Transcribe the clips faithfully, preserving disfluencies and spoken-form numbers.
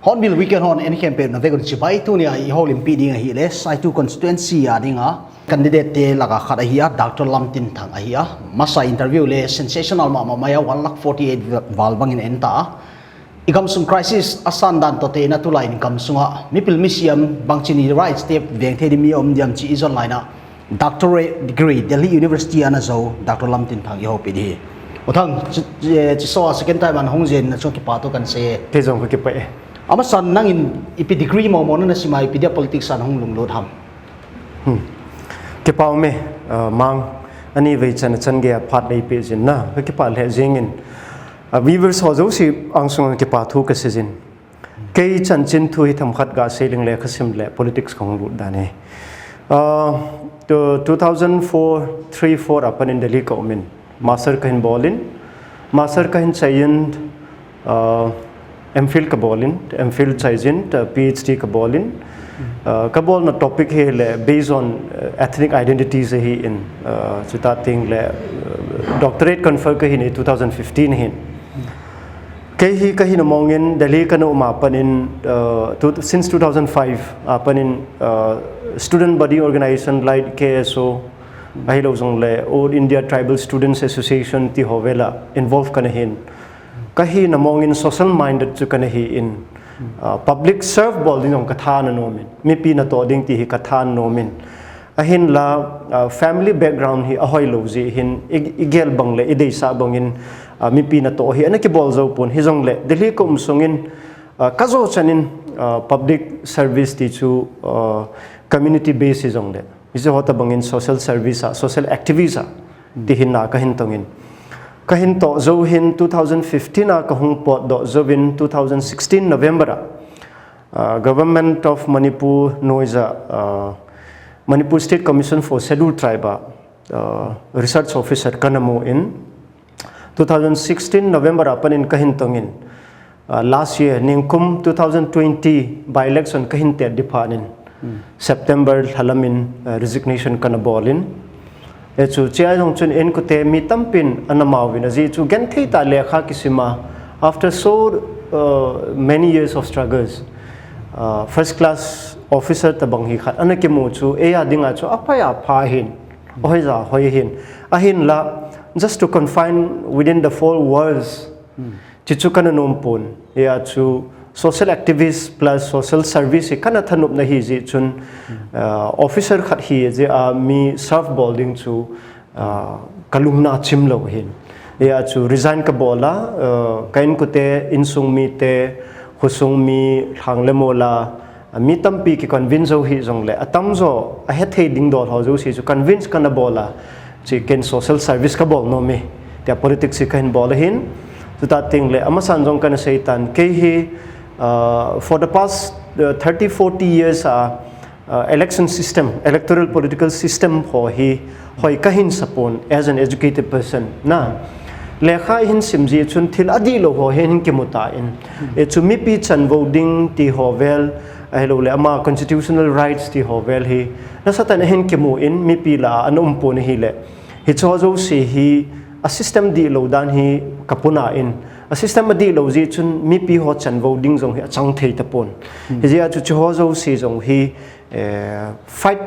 Hornbill Weekend hon enkhem pet na vegon chibai tunia i houlimpi ding ahile, Saitu constituency a dinga candidate te laga khat ahia, Doctor Lamtinthang ahia. Masa interview le sensational mama maya, one lakh forty-eight val bangin enta. I gamsung crisis asan dan toh te na tulai in gamsunga mipil misiam bangchin i rights te veng thei di mi um diam chi i zon laina. Doctorate degree, Delhi University ana zo, Doctor Lamtinthang i houpi di hi. U Thang, chi, chi, chi so a second time ana hung jen na chu kipa thu kan sei. Kei jong ka kipah e. Amasan nangin ipi degree mo mo na sima ipi dia politics ana hung lunglut ham. Hmm. Kipa um e, uh, Mang, ani vei chan chan gei a phat lei pe jin na, ka kipah le jingin. Uh, viewers ho jouse angsung kipa thu ka sei jin. Kei chanchin thu hi themkhat ga sei leng le ka sim le politics ka hung lut dan e. Ah, to two thousand four, three, four a panin Delhi ka umin. Master ka hin bolin. Master ka hin chaiyin, ah, M Phil ka bolin. M Phil chaijin, ah, P H D ka bolin. Ah, ka bolna topic hi le based on, ah, ethnic identities hi in, ah, chuta ting le, ah, doctorate confer ka hin two thousand fifteen hin. Kei hi ka hina mongin Delhi ka na um a panin, uh, two, since two thousand five a panin, uh, student body organization like K S O, ahilou jongle All India Tribal Students Association ti ho vela involve ka na hin. Ka hina mongin social minded chu ka na hi in, uh, public serve bol ding jong ka tha na nomin. Mipi na toh ding ti hi ka tha na nomin. Ahinla, ah, family background hi ahoi lou jeh hin, i, i gel bang le, i deisah bangin, ah, mipi na toh hi, ana kibol jou pon, hijongle, Delhi ka um sungin, ah, ka jo chanin, ah, public service ti chu, ah, community base hijongle. Hiche ho tabangin social service a, social activist a, ti hin na ka hin tongin. Ka hin toh jou hin two thousand fifteen a ka hung potdoh jouvin two thousand sixteen November a, ah, Government of Manipur noija, ah, Manipur State Commission for Scheduled Tribe a, ah, research officer ka na mu in, two thousand sixteen November a panin ka hin tongin, ah, last year, ningkum two thousand twenty by-election ka hin tet di phat in, September lha lamin, ah, resignation ka na bolin. Hichu, chea jong chun inkote mi tampin ana mauvin ajeh chu genthei tah lekha kisima. After so, uh, many years of struggles, uh, first class officer tabang hi khat ana kimu chu, eia dinga chu aphai apha hin, ahoija hoi hin. Ahinla, just to confine within the four walls, Chuchu ka na nom pon, hia chu social activist plus social service hi ka na thanop na hi jeh chun, uh, officer khat hi jeh a mi serve bol ding chu, uh, ka lungna chim lou hin. Hia chu resign ka bol a, uh, ka inkote, insung mite, khosung mi, lhang le mol a, A mi tampi kiconvince jou hih jongle, atamjo, ahethei ding dol ho jouse chu convince ka na bol a, chu ken social service ka bol nom e, tia politics hi ka hin bol ahin, chuta teng le, amasan jong ka na sei tan, kei hi, uh, for the past, uh, thirty, forty years a, uh, election system, electoral political system ho hi, hoi ka hin sapon as an educated person na. Lekha i hin sim jeh chun thil adihlou ho hi hin kimu tan. E chu mipi chanvo ding ti ho vel, ahilouleh ama constitutional rights ti ho vel hi nasatah in ahin kimu in mipi lah a ana um pon ahileh. Hicho jouse hi a system dihlou dan hi ka puna in. A system adihlou jeh chun mipi ho chanvo ding jong hi achang thei tapon. Hijeh a chu chuho jouse jong hi eh, fight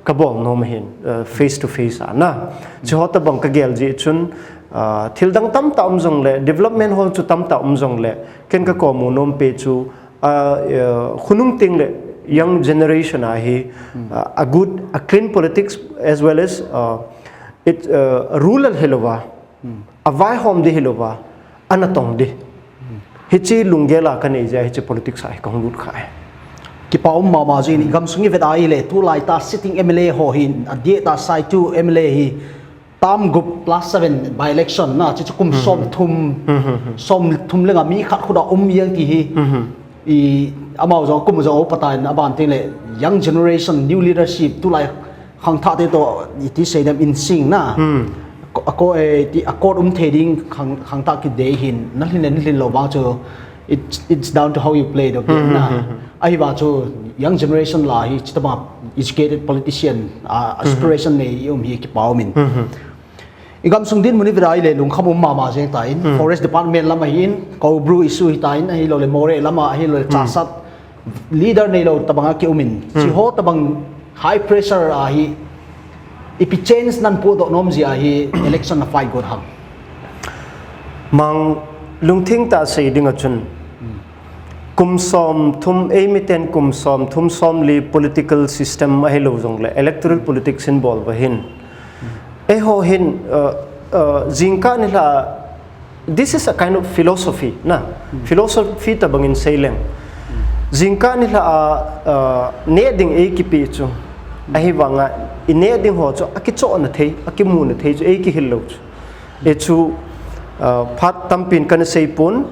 ka bol nom ahin, eh, face to face a na. Chuho tabang ka gel jeh chun, ah, thil dang tamtah um jongle, development ho chu tamtah um jongle, ken ka komu nom pen chu, ah, eh, khonung teng le young generation a hi, ah, a good, a clean politics as well as, ah, it, ah, rural hilouva, a vaihom ding hilouva, ana tong ding. Hiche lunggel a kanei jeh a hiche politics a hi kahung lut kha e. Kipa um mama jin, i gamsung i vet a ahile, tulai ta sitting M L A ho hin, adeh ta saitu M L A hi, term gup plus seven by election na, hiche chu kum som thum, som thum le nga mi khat khut a um jeng ti hi, i, amau jong kum jong upa tan aban teng le, young generation, new leadership, tulai khangthah te toh, iti seidem in sync na. Ako, ako, eh, ti, accord um thei ding khang, khangthah kidei hin, nalhin le nalhin lou vang chu, it's, it's down to how you play the game na. Ahivang chu, young generation lah hi, chutobang educated politician, ah, aspiration nei i um hi kipa um in. I gamsung dinmun i vet a ahile lungkham um mama jeng tan, Forest Department lam ahin, Koubru issue hitan, ahilou le Moreh lam a, ahilou le Chassad, leader neilou tobang a ki um in. Hiche ho tobang high pressure a hi, ipi change nahin podoh nom jeh a hi election na fight got ham? Mang, lungthim tah a sei ding a chun, kum som thum, eimiten kum som thum som li political system ahilou jong le, electoral politics in bol uva hin, eiho hin, uh, uh, jingkah nilhah, this is a kind of philosophy na. Philosophy tobang in sei leng, jingkah nilhah a, uh, neh ding eikipe chu, ahivang a, i neh ding ho chu akichohna thei, akimuna thei chu eikihil lou chu. Hichu, uh, phat tampin kana sei pon,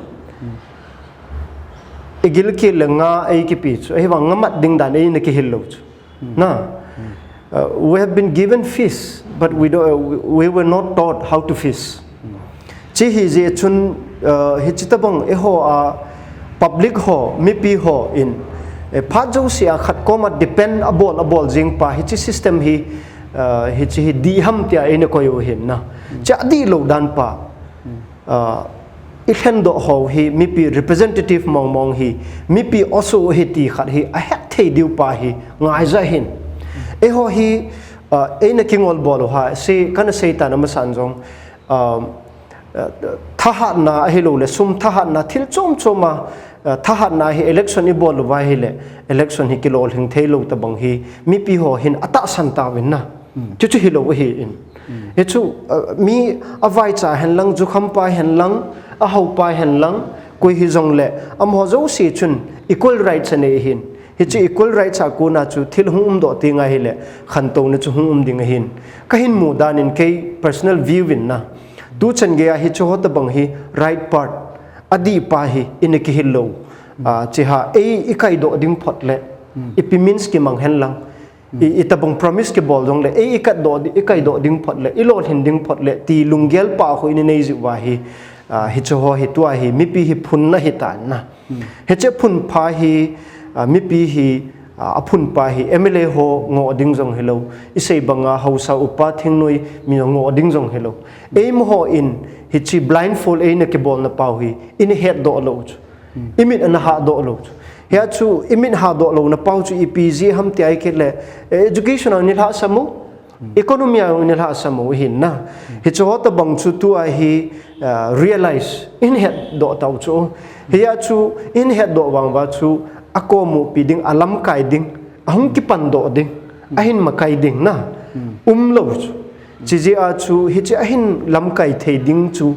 igil kit le nga eikipe chu, ahivang nga mat ding dan eina kihil lou chu. Na, uh, we have been given fish, but we don't, uh, we, we were not taught how to fish. Hiche hi jeh chun, uh, hiche tobang eiho a public ho, mipi ho in, eh, phat jouse a khat koma depend abol, abol jing pa, hiche system hi, uh, hiche hi dih ham tia eina koi u hin na. Hiche adih lou dan pa. Ah, i lhendoh ho hi, mipi representative mong mong hi, mipi oso hi ti khat hi, ahet thei diu pa hi, ngaija hin. Eiho hi, ah, eina kingol bol u ha, se kana sei tan amasan jong, ah, ah, thahatna ahilou le, sum thahatna, thil chom chom a, ah, thahatna hi election i bol uva ahile, election hi kilolhing thei lou tobang hi, mipi ho hin atahsan tauvin na. Chuchu hilou ahi in. Hichu, uh, mi avaicha hen lang, jukham pa hen lang, ahao pa hen lang, koi hijong le, amaho jouse chun equal rights anei ahin. Hichu equal rights a kona chu thil hung umdoh teng ahile, khantouna chu hung um ding ahin. Kahin mu dan in kei personal view in na. Tuchan gei a hichu ho tobang hi right part, adih pa hi, eina kihil lou. Ah, hiche ha, ei, i kaidoh ding phot le, ipi means kimang hen lang. I, itobang promise kibol jong le, ei, i kaidoh di-, i kaidoh ding phot le, i lolhin ding phot le, ti lunggel pa khu eina nei jiu va hi, ah, hichu ho hi tua hi, mipi hi phunna hitan na. Hiche phun pa hi, ah, mipi hi, ah, aphun pa hi, M L A ho ngoh ding jong hilou, i sei banga haosa upa thingnoi mi ngoh ding jong hilou. Eimaho in, hiche blindfold eina kibolna pau hi, eina hetdoh lou chu. I mit ana hahdoh lou chu. Hia chu, i mit hahdoh louna pau chu ipi jeh ham ti ahile, eh, education a eina lhahsam u, economy a eina lhahsam u ahin na. Hichu ho tobang chu tua hi, ah, realize, eina hetdoh tau chu. Hia chu, eina hetdoh vang uva chu, akomupi ding, alamkai ding, ahung kipandoh ding, ahin makai ding na. Umlou chu. Chijeh a chu, hiche ahin lamkai thei ding chu,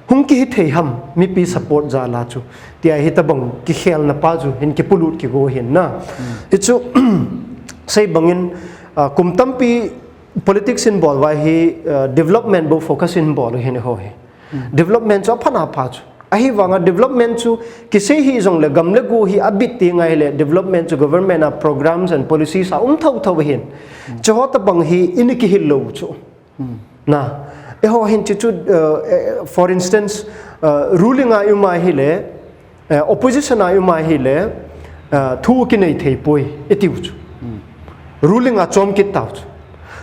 hung kihi thei ham, mipi support jal a chu. Tia hitobang kikhelna pa chu, hin kipolut kigo hin na. Hichu, sei bangin, ah, kum tampi politics in bol uva hi, ah, development bou focus in bol u hin eiho hi. Development chu aphatna pha chu. Ahivanga development chu kisei hijong le gam le go hi abit teng ahile development chu government a programs and policies a um thotho hin. Chuho tobang hi eina kihil lou chu. Na, eiho hin hichu, uh, eh, for instance, uh, ruling a i um ahile, uh, opposition a i um ahile, uh, thu kinei thei poi, i tiu chu. Ruling a chom kit tau chu.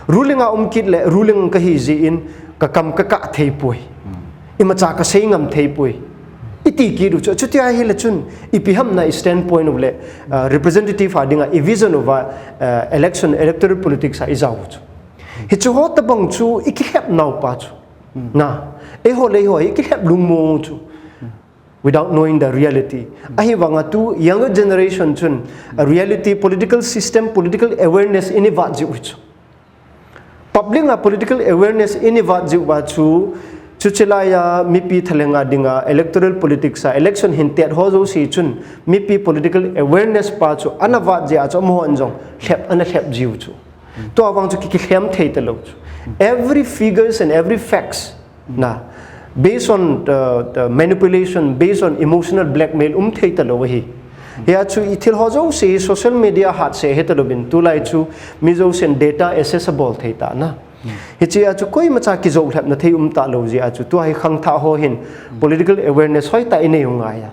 Ruling a um kit le, ruling kahi jeh in, ka kam ka kah thei poi. Imacha ka sei ngam thei poi. I ti kit u chu. Chuti ahile chun, ipi ham na i standpoint u le, uh, representative a dinga, i vision uva, uh, election, electoral politics a i jao u chu. Hichu ho tobang chu i kilhep nau pa chu. Na, eiho le eiho i kilhep lungmong chu. Without knowing the reality. Ahivanga tu younger generation chun a reality, political system, political awareness eina vat jiu chu. Public a political awareness eina vat jiu va chu Chuche laiya mipi thalhenga dinga electoral politics a election hin tet ho jouse chun mipi political awareness pa chu ana vat jeh a chu amahon jong lhep ana lhep jiu chu. Tua vang chu ki, kilhem thei talou chu. Every figures and every facts na, based on the, the manipulation, based on emotional blackmail um thei talou ahi. Hia chu i thil ho jouse social media hat se he talouvin tulai chu mi jousen data accessible thei ta na. Hichea chu koimacha kijou lhepna thei um talou jeh a chu tua hi khangthah ho hin political awareness hoitah inei u ngai a.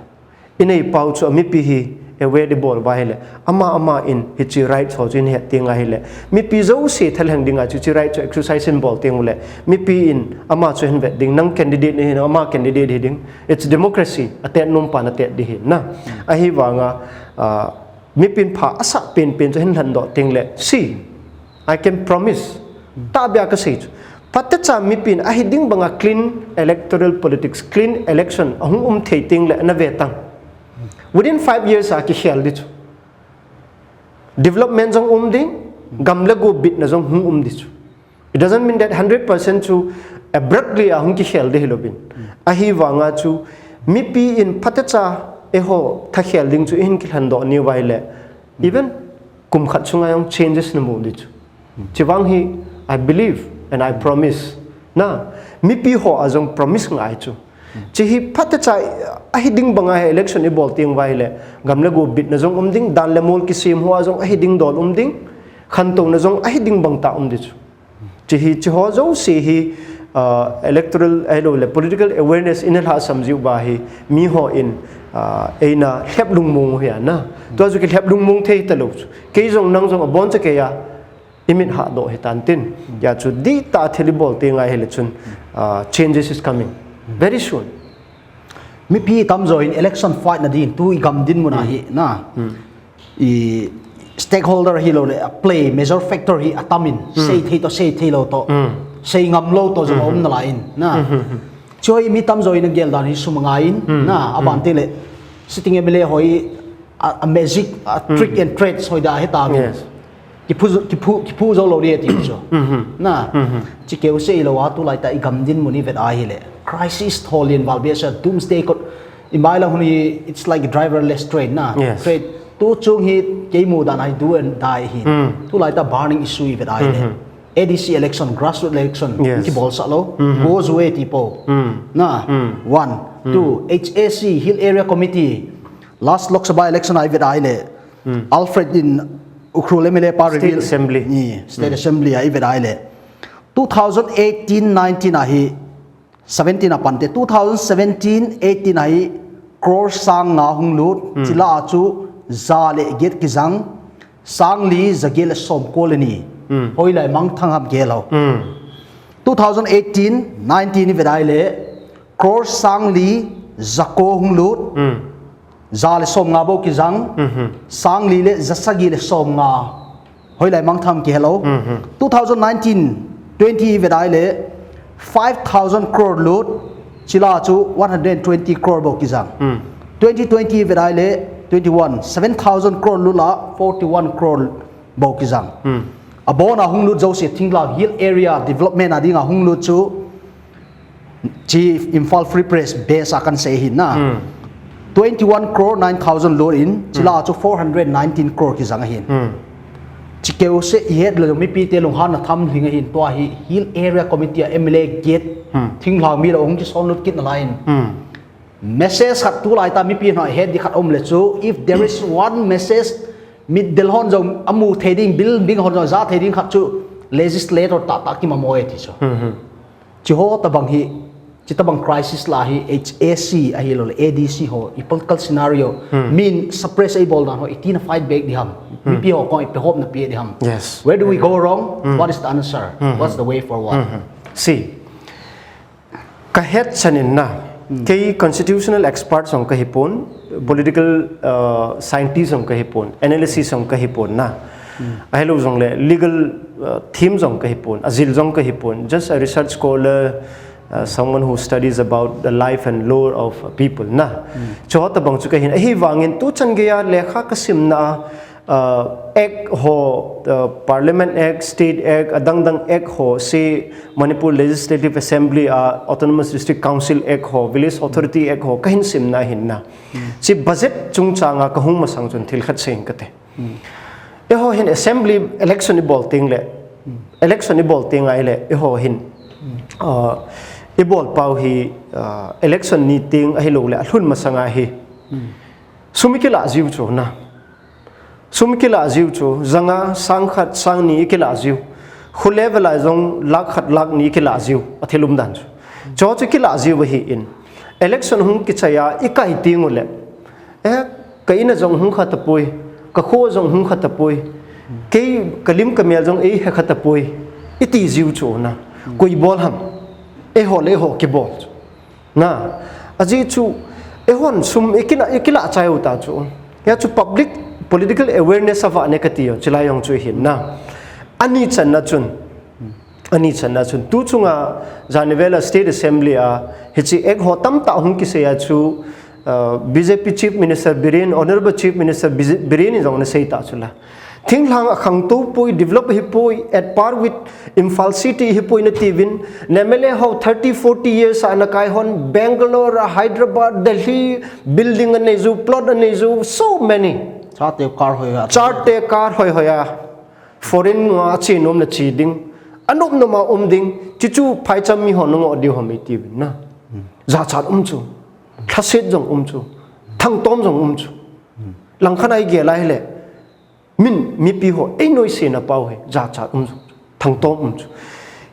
Inei pau chu a mipi hi aware ibol uva ahile, ama ama in hiche rights ho chu in het teng ahile, mipi jouse thalheng dinga chu hiche right chu exercise in bol teng ule, mipi in ama chu hin vet ding, nang candidate nahi, ama candidate hi ding. It's democracy, atet nom pan atet ding hi na. Ahivanga, ah, mipin pha asah penpen chu hin lhandoh teng le, see, I can promise. Tahbeh a kasei chu. Phatecha mipin ahi ding banga clean electoral politics, clean election ahung um thei teng le ana ve tang. Within five years a kikhel ding chu. Development jong um ding, gam le go bitna jong hung um ding chu. It doesn't mean that hundred percent chu abruptly ahung kikhel ding hilouvin. Ahivanga chu mipi in phatecha eiho thakhel ding chu ihin kilhandoh niu va ahile, even kum khat sunga jong changes namu ding chu. Chuvang hi, I believe and I promise. Na, mipi ho a jong promise ngai chu. Hiche hi phatecha ahi ding banga hi election ibol teng uva ahile, gam le go bitna jong um ding, dan le mol kisem ho a jong ahi ding dol um ding, khantouna jong ahi ding bang tah um ding chu. Hiche hi, hiche ho jouse hi, ah, electoral ahilou le political awareness ina lhahsam jiu va hi, mi ho in, ah, eina lhep lungmong u hi a na. Tua chu kilhep lungmong thei talou chu. Kei jong nang jong abon cha kei a, imit hahdoh hitan tin. Hia chu dihtah a thil ibol teng ahile chun, ah, changes is coming very soon. Mipi tamjo in election fight na din tu i gam dinmun a hi na. I stakeholder hilou le a play major factor hi atam in, sei thei toh, sei thei lou toh, sei ngam lou toh jong aum nalai in na. Hiche hi mi tamjo in agel dan hi sum ngai in na, aban teng le sitting M L A ho hi a, a magic, a trick and trade hoitah a heta min. Yes. Kiphu, kiphu, kiphu jou lou ding ati chu. Na. Hiche keu sei lou a tulai tah i gam dinmun i vet ahile. Crisis tho lien val beh a doomsday kot. I mai lang hun hi, it's like a driverless train na. Yes. Train. Tu chung hi kei mu dan a hi do and die hi. Tulai tah burning issue i vet ahile. A D C election, grassroots election, yes, kibol sah lou. Goes away ti po. Na. One. Two, H A C, Hill Area Committee. Last Lok Sabha election a i vet ahile, Alfred in Ukhrul M L A pa reveal. State Assembly. Ni, State Assembly a i vet ahile. Two thousand eighteen nineteen a hi, seventeen a pan te, two thousand seventeen eighteen a hi, crore sang nga hung lut, chule a chu ja le get kijang, sang li ja get le som ko le ni. Hoilai mangthang ham kihel lou. Two thousand eighteen nineteen i vet ahile, crore sang li ja ko hung lut. Ja le som nga bou kijang. Sang li le ja sagi le som nga. Hoilai mangthang ham kihel lou. Two thousand nineteen twenty i vet ahile, five thousand crore lut. Chule a chu one hundred twenty crore bou kijang. Twenty twenty i vet ahile, twenty one, seven thousand crore lut a, forty one crore bou kijang. Abon a hung lut jouse thinglhang hill area development a dinga hung lut chu, Chief Imphal Free Press base a kan sei ahi na. Twenty one crore nine thousand lut in, chule a chu four hundred nineteen crore kijang ahin. Hiche keu sei i het lou mipi te lunghanna tham lhing ahin, tua hi Hill Area Committee a M L A get, thinglhang mi lou hung kison lut kit nalai in. Message khat tulai tah mipi hon het ding khat um le chu, if there is one message, mitdel hon jong amu thei ding, bil ding hon jong ja thei ding khat chu, legislator tahtah kimamoi ti chu. Hiche ho tabang hi, hiche tabang crisis la hi H A C ahilou le A D C ho, i political scenario, min suppress ei bol dan ho, i tina fight back ding ham, mipi ho kong i pe hop na pe ding ham. Yes. Where do we go wrong? What is the answer? What's the way forward? See, ka het chan in na, kei constitutional expert jong ka hi pon, political, uh, scientist jong ka hi pon, analysis jong ka hi pon na. Ahilou jong le legal, uh, theme jong ka hi pon, ajil jong ka hi pon, just a research scholar, uh, someone who studies about the life and lore of people na. Hiche ho tabang chu ka hin, ahivangin tu chan geiya lekha ka simna a, uh, Act ho, uh, Parliament Act, State Act, adang dang Act ho, si Manipur Legislative Assembly a, Autonomous District Council Act ho, Village Authority Act ho, kahin simna hin na. Si budget chungchang a kahung masang chun thil khat seiyin kate. Eiho hin assembly election ibol teng le, election ibol teng ahile, eiho hin, uh, ibol pau hi, uh, election ni teng ahilou le, alhun masang a hi. Sum ikilah jiu chu na. Sum ikilah jiu chu, janga, sang khat, sang ni ikilah jiu. Khu level a jong lakh khat lakh ni ikilah jiu, athil umdan chu. Chu chu ikilah jiu ahin. Election hung kichai a, ikai teng ule. Eh, ka in a jong hung kha tapoi, ka kho jong hung kha tapoi, kei ka lim ka mel jong eihe kha tapoi, iti jiu chu na. Koi bol ham, eiho le eiho kibol chu. Na, ajeh chu, eihon sum ikila, ikilah chai u ta chu. Hia chu public political awareness avah ne kati u, chilai jong chu hin na. Ani channa chun, Ani channa chun, tu chunga janhi vel a State Assembly a, hiche Act ho tamtah hung kisei a chu, uh, B J P Chief Minister Biren, Honorable Chief Minister B J, Biren in jong ana sei ta chu la. Thinglhang akhangtou poi, develop hipoi, at par with Imphal City hipoi nati uvin, M L A ho thirty, forty years a ana kai hon, Bangalore, Hyderabad, Delhi, building anei jiu, plot anei jiu, so many. Chate car hoi hoi a. Chate car hoi hoi a. Foreign a che nom le che ding. Anom nom a um ding. Chuchu phaicham mi hon na ngoh diu ham iti uvin na. Jachat um chu. Lhaset jong um chu. Thangtom jong um chu. Langkhat a igel a hile. Min mipi ho, ei noise na pau hi. Jachat um chu. Thangtom um chu.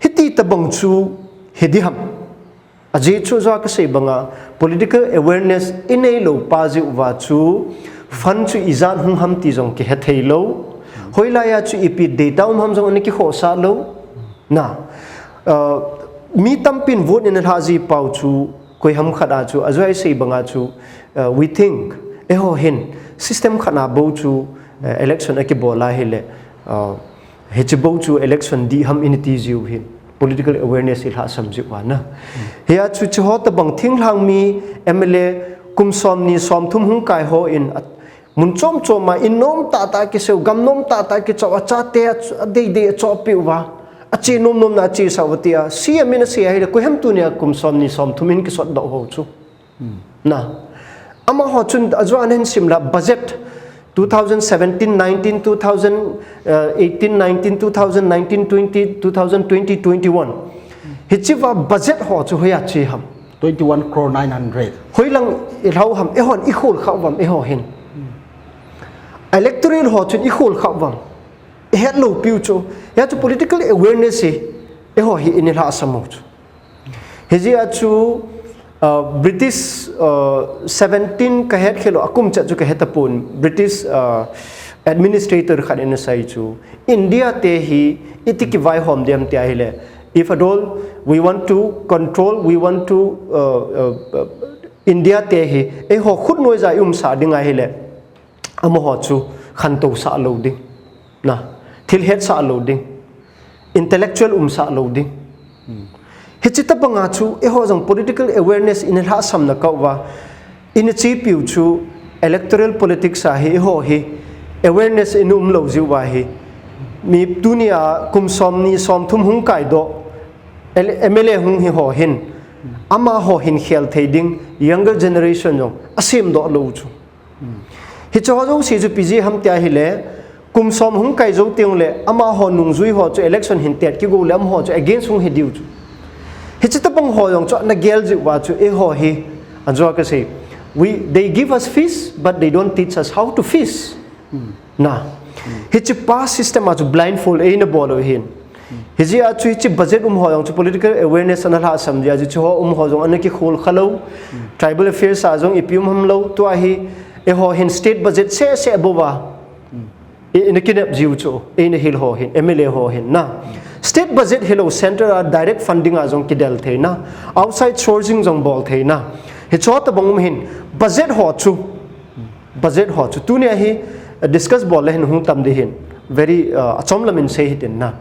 Hiti tabang chu hi di ham. Ajeh chu jua kasei banga political awareness inei lou pa jeh uva chu fund chu ijat hung ham ti jong kihe thei lou. Hoilai a chu ipi data um ham jong ana kikhohsah lou. Na, uh, mi tampin vote in alha ji pau chu koi ham khat a chu ajua isei banga chu, uh, we think, eiho hin system khat a bou chu, uh, election akibol a hile, uh, Hiche bou chu election di ham iti jiu hin political awareness ilhahsam jiu ana. Hia chu chuho tabang thinglhang mi M L A kum som ni som thum hung kai ho in a, mun chom chom a in nom tah tah kiseu, gam nom tah tah kichou a, chate a, adei dei a chohpeh uva, ache nom nom na ache sah uva tia, C M in asei ahile, koi ham tunia kum som ni som thum in kisot doh ho chu. Na. Amaho chun ajua ahin sim la budget two thousand seventeen nineteen, two thousand eighteen nineteen, two thousand nineteen twenty, two thousand twenty twenty-one. Hichea budget ho chu hoiya che ham. Twenty-one crore nine hundred. Hoilang ilhau ham, eihon ikhol khah uvam eiho hin. Electoral ho chun ikhol khah uvam. Ihet lou piu chu. Hia chu political awareness hi, eiho hi inilhahsam u chu. Hijeh a chu, uh, British, uh, seventeen kahet khel lou, akum chet chu kahe tapon, British, uh, administrator khat in asei chu, India te hi iti kivaihom dem tia hile, if at all we want to control, we want to, uh, uh, uh, India te hi, eiho khutnoija i umsah ding ahile, amaho chu khantousah lou ding. Na, thil hetsah lou ding. Intellectual umsah lou ding. Hiche tabanga chu, eiho jong political awareness inilhahsam na kah uva. Inachepiu chu electoral politics a hi eiho hi awareness ina um lou jiu va hi. Mi tunia kum som ni som thum hung kaidoh. L-, M L A hung hi ho hin. Amaho hin khel thei ding younger generation jong asemdoh lou chu. Hiche ho jouse chu ipi jeh ham tia hile, kum som hung kai jou teng le, amaho nungjui ho chu election hin tet kigo le, amaho chu against hung hi diu chu. Hiche tabang ho jong chu ana gel jiu va chu, eiho hi, ajua kasei. We, they give us fish, but they don't teach us how to fish. Na. Hiche pa system a chu blindfold eina bol u hin. Hijeh a chu hiche budget um ho jong chu political awareness ana lhahsam jeh a chu, chu ho um ho jong ana kikhol kha lou. Tribal affairs a jong ipi um ham lou, tua hi eiho hin state budget seh seh bou va. I, ina kinep jiu chu, eina hil ho hin, M L A ho hin na. State budget hilou, central a direct funding a jong kidel thei na. Outside sourcing jong bol thei na. Hiche ho tabang um hin, budget ho chu. Budget ho chu. Tunia hi, uh, discuss bol le hin hung tam di hin. Very, uh, achom lam in sei hitin na.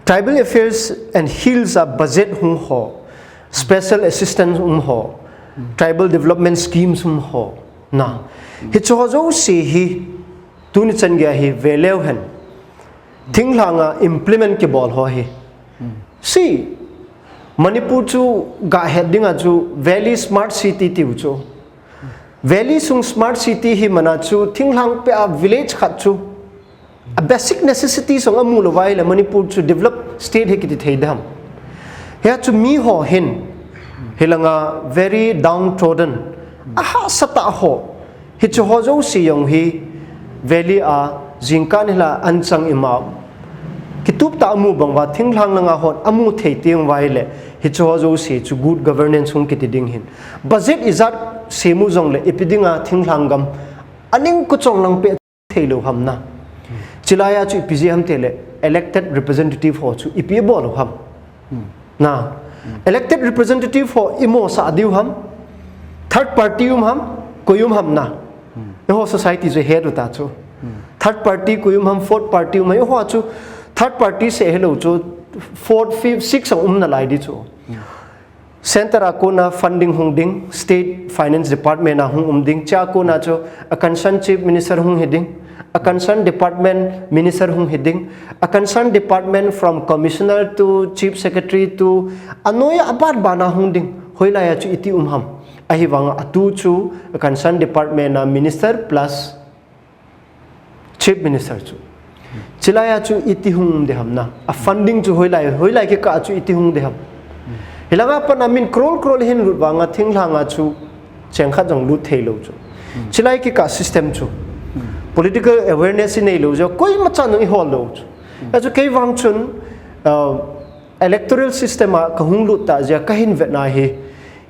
Tribal Affairs and Hills a budget hung ho, special assistance um ho, tribal development schemes um ho, na. Hiche ho jouse hi, tuni chan geiya hi veleu hen. Thinglhanga implement kibol ho hi. Si, Manipur chu gahet dinga chu Valley Smart City tiu chu. Valley sung Smart City hi mana chu thinglhang pea village khat chu a basic necessity sung amu lou vai le Manipur chu developed state hi kiti thei dem. Hia chu mi ho hin hilanga very downtrodden, ahahsa tah ho, hiche ho jouse jong hi Valley a jingkah nilhah a anchang ima kitup tah amu bang uva thinglhang langa hon amu thei teng vai le hiche ho jouse chu good governance hung kiti ding hin. Budget ijat semu jongle ipi dinga thinglhang gam aning kuchong lang peh thei lou ham na. Chilaiya chu ipi jeh ham tile elected representative ho chu ipi bol u ham. Na. Elected representative ho imosah diu ham. Third party um ham. Koi um ham na. Eiho society chu het u ta chu. Third party koi um ham, fourth party um ham. Eiho chu third party seh hilou chu fourth, fifth, sixth a um nalai di chu. Center a kona funding hung ding, State Finance Department a hung um ding, chua kona chu a concerned Chief Minister hung hi ding, a concerned department minister hung hi ding, a concerned department from commissioner to chief secretary to anoiya aban bana hung ding, hoilaiya chu iti um ham. Ahivanga atu chu a concerned department a minister plus Chief Minister chu. Chilaiya chu iti hung de ham na. A funding chu hoilai, hoilai kikah chu iti hung de ham. Hilanga pana min crore crore hin lut vanga thinglhanga chu cheng khat jong lut thei lou chu. Chilai kikah system chu. Political awareness inei lou jeh, koima chan jong ihol lou chu. Achu kei vang chun, uh, electoral system a kahung lut ta jeh kahin vetna hi,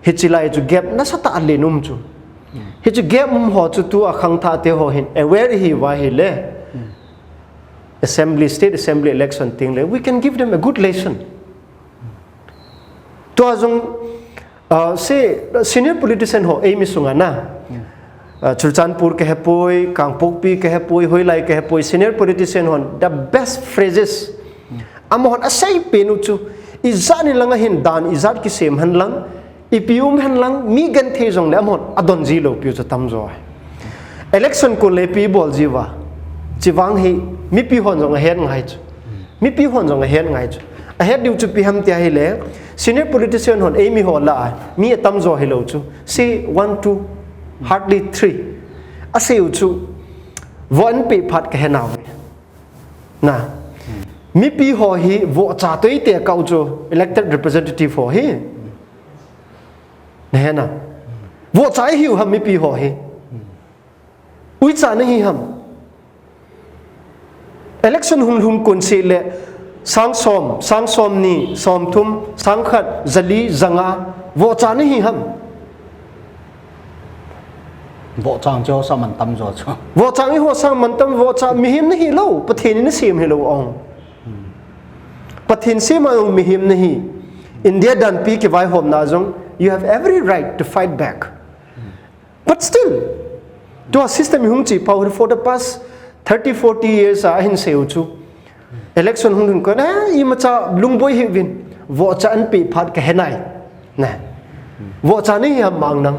hichilai chu gap nasatah alen um chu. Hichu gap um ho chu tua khangthah te ho hin aware ihi uva ahile. Assembly, state assembly election teng le, we can give them a good lesson. Tua jong, uh, se, senior politician ho eimi sunga na. Uh, Churachandpur kahepoi, Kangpokpi kahepoi, hoilai kahepoi, senior politician hon, the best phrases. Amahon asei pen u chu, ijat ni langa hin dan, ijat kisem hen lang, ipi um hen lang, mi genthei jongle amahon adon ji lou piu chu tamjo ahi. Election kon le ipi bol ji uva. Chuvang hi, mipi hon jong ahet ngai chu. Mipi hon jong ahet ngai chu. Ahet diu chu ipi ham tia ahile, senior politician hon eimi ho lah a, mi atamjo hilou chu. Say one, two, hardly three. Asei u chu, vote anpeh phat kahe nauve. Na. Mipi ho hi vohcha toh eiti kah u chu elected representative ho hi. Nahe na. Vohcha ihiu ham mipi ho hi. Uicha nahi ham. Election hung lhung kon seh le sang som, sang somni, somthum, sang khat, jali, janga, vohcha nahi ham. Vohcha chu sang man tam jo chu. Vohcha eiho sang man tam, vohcha mihem nahi lou, Pathen in asem hilou ong. Pathen sem a jong mihem nahi. India danpi kivaihomna jong, you have every right to fight back. But still, tua system ihung chi pau for the past thirty, forty years a ahin sei u chu. Election hung lhung kon, eh, imacha lungboi hih uvin, vohcha anpeh phat kahe nai. Na. Vohcha nahi ham mang nang.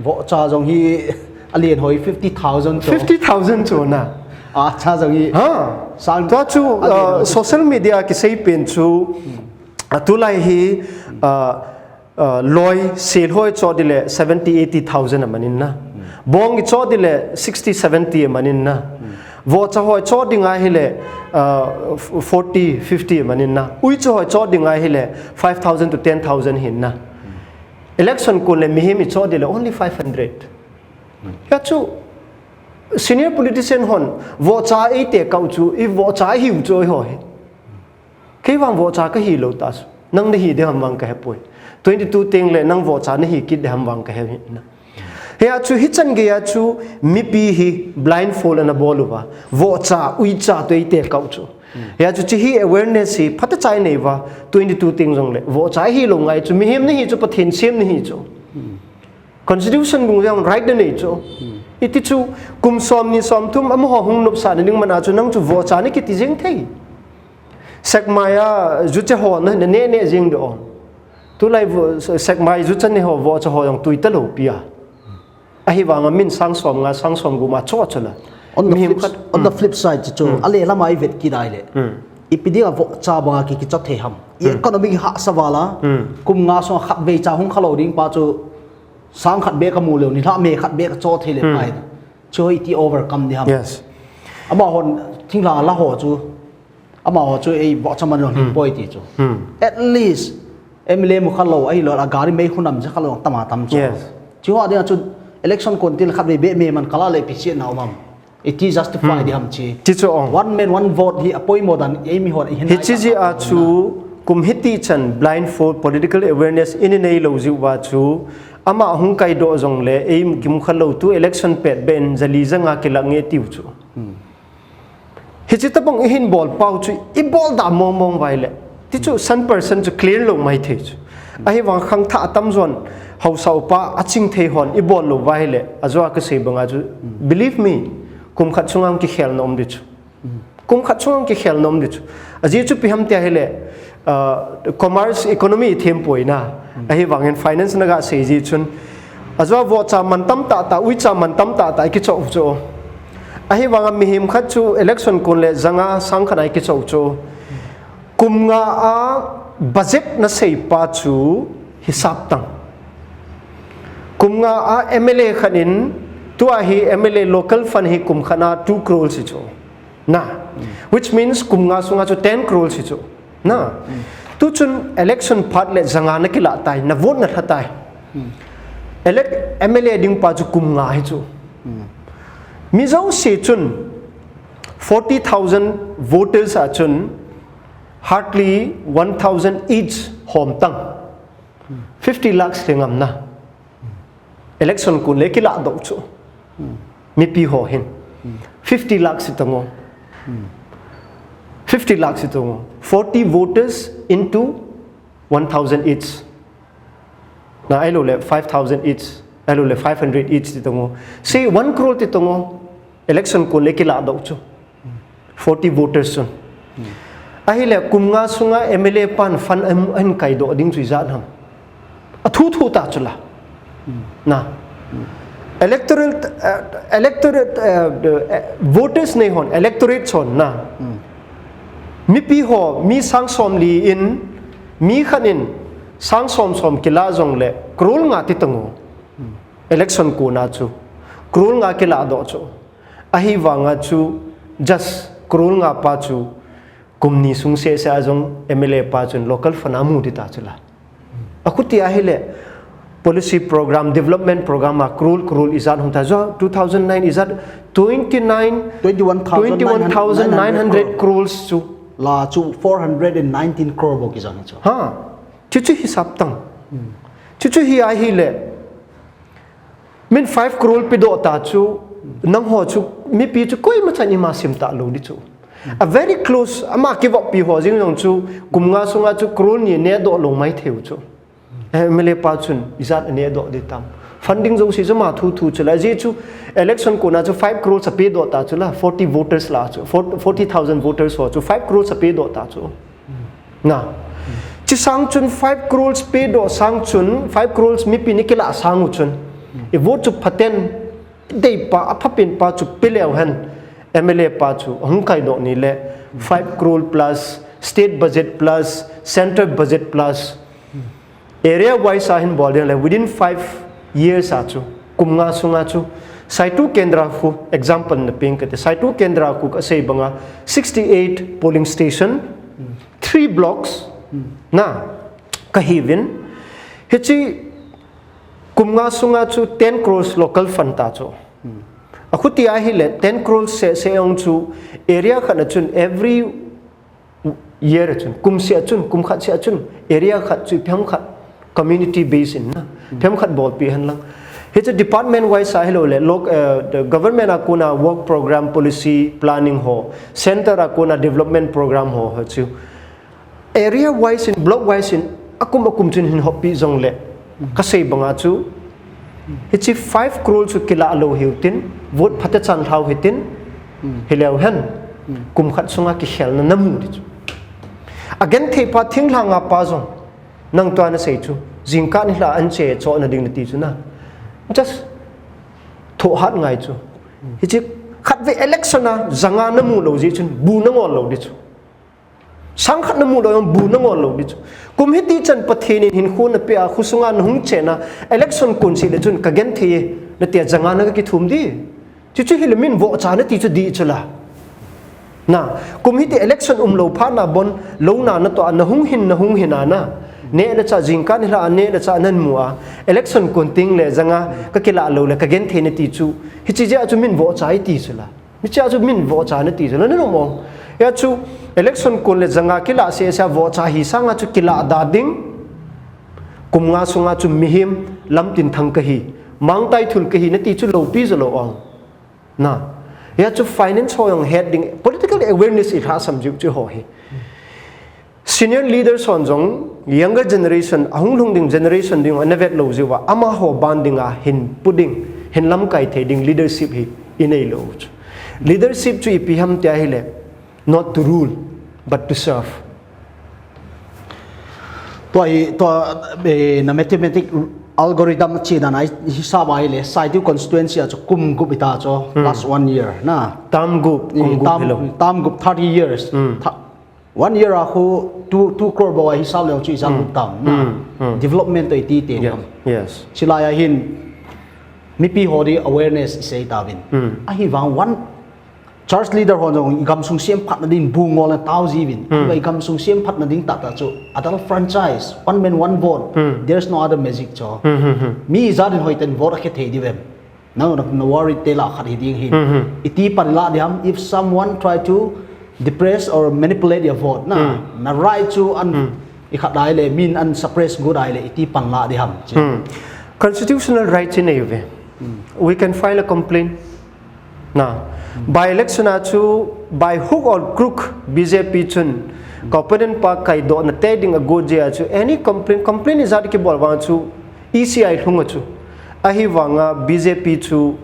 Vohcha jong hi alen hoi fifty thousand chu. Fifty thousand chu na. Acha jong hi. Ha. Sang tua chu, alen uh, hoi social media kisei pen chu, uh, tulai hi, uh, uh, loi, sel hoi cho dile seventy, eighty thousand amanin na. Bong i cho dile sixty, seventy amanin na. Vohcha hoi cho ding ahile, uh, forty, fifty amanin na. Uicha hoi cho ding ahile five thousand to ten thousand hin na. Election kon le mihem i cho dile only five hundred. Hia chu senior politician hon vohcha eiti kah u chu, ivohcha ihiu chu eiho hi. Kei vang vohcha kahi lou ta chu. Nang nahi de ham vang kahepoi. Twenty-two teng le nang vohcha nahi kit de ham vang kahe hi na. Hia chu hichan geiya chu mipi hi blindfold ana bol uva. Vohcha, uicha toh eiti kah u chu. Hia chu hiche hi awareness hi phatechan inei uva. Twenty-two teng jongle. Vohcha ihi lou ngai chu. Mihem nahi chu, Pathen sem nahi chu. Constitution bung jong right nanei chu. Iti chu kum somni somthum amaho hung nopsah na ding mana chu nang chu vohcha nakiti jeng thei. Sekmai a juche ho na, naneh neh jeng de o. Tulai vo-, Sekmai juche neh ho vohcha ho jong tui talou pi a. Ahivanga min sang somnga, sang somgup ma cho cho la. On the, mihem flip, khat, on the flip side chu, hmm, ale lama i vet kit ahile. Hmm. Ipi dinga vohcha banga ki, kicha thei ham. I economy hahsa vala, hmm, kum nga sunga khatvei cha hung khalou ding pa chu sang khat beh ka mu leu, nilhah me khat beh ka cho thei le, hmm, pai. Chu hoi ti overcome di ham. Yes. Amahon thinglhang la ho chu, amaho chu ei vohcha man jong, hmm, hing poi ti chu. Hmm. At least M L A mu khalou, ahilou a gari mei hunam ja khalou tama tam chu. Yes. Chu ho dinga chu election kon til khatvei beh me man kala le ipi chi na um am. Iti justify, hmm, di ham chi. Ti chu ong. One man, one vote hi apoimo dan ei mi hon i hin. Hichi jeh a chu kum hiti chan blindfold political awareness i nei lou jeh uva chu ama hung kaidoh jongle ei kimu khalou tu election pet beh in jali janga kilah nge tiu chu. Hmm. Hichi tabang i hin bol pau chu i bol da mong mong vai le. Ti chu san percent chu clear lou mai thei chu. Ahivang khangthah atam jon haosa upa aching thei hon i bol lou vai le. Ajou a kasei banga chu, believe me, kum khat sunga kikhel na um di chu. Kum khat sunga kikhel na um di chu. Ajeh chu ipi ham tia hile, ah, commerce economy i them poi na. Ahivangin finance na ga sei ji chun. Ajou a vohcha man tam tah tah, uicha man tam tah tah i kichoh u chu. Ahivanga mihem khat chu election kon le janga sang khat a i kichoh u chu. Kum nga a budget na sei pa chu hisap tang. Kum nga a M L A khat in, tua hi M L A local fund hi kum khat a two crore si chu. Na. Which means kum nga sunga chu ten crore si chu. Na. Tu chun election phat le janga na kilah tai, na vote na lha tai. Elect M L A ding pa chu kum nga hi chu. Mi jouse chun forty thousand voters a chun hardly one thousand each hom tang. Fifty lakhs le ngam na. Election kon le kilah doh chu. Mipi ho hin. Fifty lakhs i tong o. Fifty lakhs i tong o. Forty voters into one thousand each. Na, ahilou le five thousand each. Ahilou le five hundred each ti tong o. Say one crore ti tong o. Election kon le kilah doh chu. Forty voters chun. Ahile kum nga sunga M L A pan fund ahin, ahin kaidoh ding chu ijat ham. Athu thu ta chu la. Na. Electoral, eh, electorate, eh, eh, voters nei hon, electorate chon na. Mipi ho, mi sang som li in, mi khat in, sang som som kilah jongle, crore nga ti tong o. Election kon a chu. Crore nga kilah doh chu. Ahivanga chu just crore nga pa chu kum ni sung seh seh a jong M L A pa chun local fund a mu di ta chu la. Akhuti ahile policy program, development program a crore crore ijat hung ta. Ajou two thousand nine ijat twenty nine, twenty one thousand nine hundred, twenty one thousand nine hundred crores chu. La chu four hundred and nineteen crore bou kijang chu. Ha. Chuchu hisap tang. Chuchu hi ahile. Min five crore pe doh ta chu, nangho chu, mipi chu koima chan ima sim ta lou di chu. A very close, ama kivop pi ho jing jong chu, kum nga sunga chu crore ni ne doh lou mai thei u chu. M L A pa chun, ijat ne doh di tam. Funding jouse chu ama thu thu chu la, ajeh chu, election kon a chu five crore sa pe doh ta chu la, forty voters la chu, forty thousand voters ho chu, five crore sa pe doh ta chu. Na. Chi sang chun five crores pe doh sang chun five crores mipi ni kilah sang u chun. I vote chu phaten dei pa, aphapen pa chu pe leu hen M L A pa chu hung kaidoh ni le five crore plus state budget plus central budget plus area wise a hin bol ding le within five years a chu kum nga sunga chu Saitu Kendra khu example na peng kate Saitu Kendra khu kasei banga sixty eight polling station three blocks na kahiuvin. Hichi kum nga sunga chu ten crores local fund ta chu. Akhuti ahile ten crores se, se ong chu area khat na chun every year chun, kum seh chun, kum khat seh chun, area khat chu phem khat community base in na. Phem khat bolpi hen lang. Hichu department wise a hilou le, loc-, eh, the government a kona work program policy planning ho, center a kona development program ho, ho chu. Area wise in, block wise in, akum akum chun hin hoppi jongle. Kasei banga chu, hichi five crore chu kilah lou hiu tin, vote phatechan lhau hitin, hileu hen, kum khat sunga kikhelna namu di chu. Agenthei pa thinglhang a pa jong, nang tua nasei chu, jingkah nilhah a anche chohna ding nati chu na. Just thoh hat ngai chu. Hichi Khatvei election a janga namu lou jeh chun bu nangol lou ding chu. Sang khat namu lou jong bu nangol lou ding chu. Kum hiti chan Pathen in hinkho napeh a, khosunga nahung chen a, election kon seh le chun kagenthei e, natia janga na kakithum ding. Chuchu hile min vohcha nati chu dih chu la. Na, kum hiti election umlou phat na bon, lou na natoh a, nahung hin, nahung hin a na. Neh le chah jingkah nilhah a, neh le chah namu a. Election kon teng le janga kakilah lou le kagenthei nati chu. Hiche jeh a chu min vohcha iti chu la. Hiche a chu min vohcha nati chu la, nanom mo. Hia chu election kon le janga kilah seh seh a vohcha hi sanga chu kilah da ding. Kum nga sunga chu mihem lamtin thang kahi, mangthah thul kahi nati chu loupi jo lou ong. Na. Hia chu finance ho jong het ding, political awareness ilhahsam jiu chu ho hi. Senior leaders hon jong younger generation, ahung lhung ding generation ding ana vet lou jiu va, amaho ban dinga hin pu ding, hin lamkai thei ding leadership hi inei lou chu. Leadership chu ipi ham tia hile, not to rule, but to serve. Tua hi, tua, eh, na mathematic algorithm chi dan a hisap a hile, Saitu constituency a chu kum gup ita chu, last one year, na. Term gup, kum Eh, gup term, hilou. Term gup thirty years. Hmm. Tha-, one year a khu two, two crore bou a hisap leu chu ijat gup tam, na. Hmm, hmm. Development toh iti te Yes, ham. Yes. Chulai a hin, mipi ho ding awareness isei tauvin. Hmm. Ahivang one Church leader ho jong igamsung semphatna ding bu ngol na tao jiuvin. Hmm. Igamsung semphatna ding tah tah chu adult franchise, one man, one vote. Hmm. There's no other magic chu. Hmm, hmm, hmm. Mi ijat in hoiten vote akhe thei diu vem. Na, na, na worry te lah khat hi ding hin. Hmm, hmm. Iti pan lah ding ham, if someone try to depress or manipulate your vote, na, Hmm. na right chu an Hmm. ikhat dai le, min an suppress got dai le, iti pan lah ding ham. Chu. Hmm. Constitutional right chu inei uve. Hmm. We can file a complaint. Na, by election a chu, by hook or crook, B J P chun, Kaupaden pa kaidohna te ding agot jeh a chu, any complaint, complaint ijat kibol vang chu, E C I lhung a chu. Ahivanga B J P chu,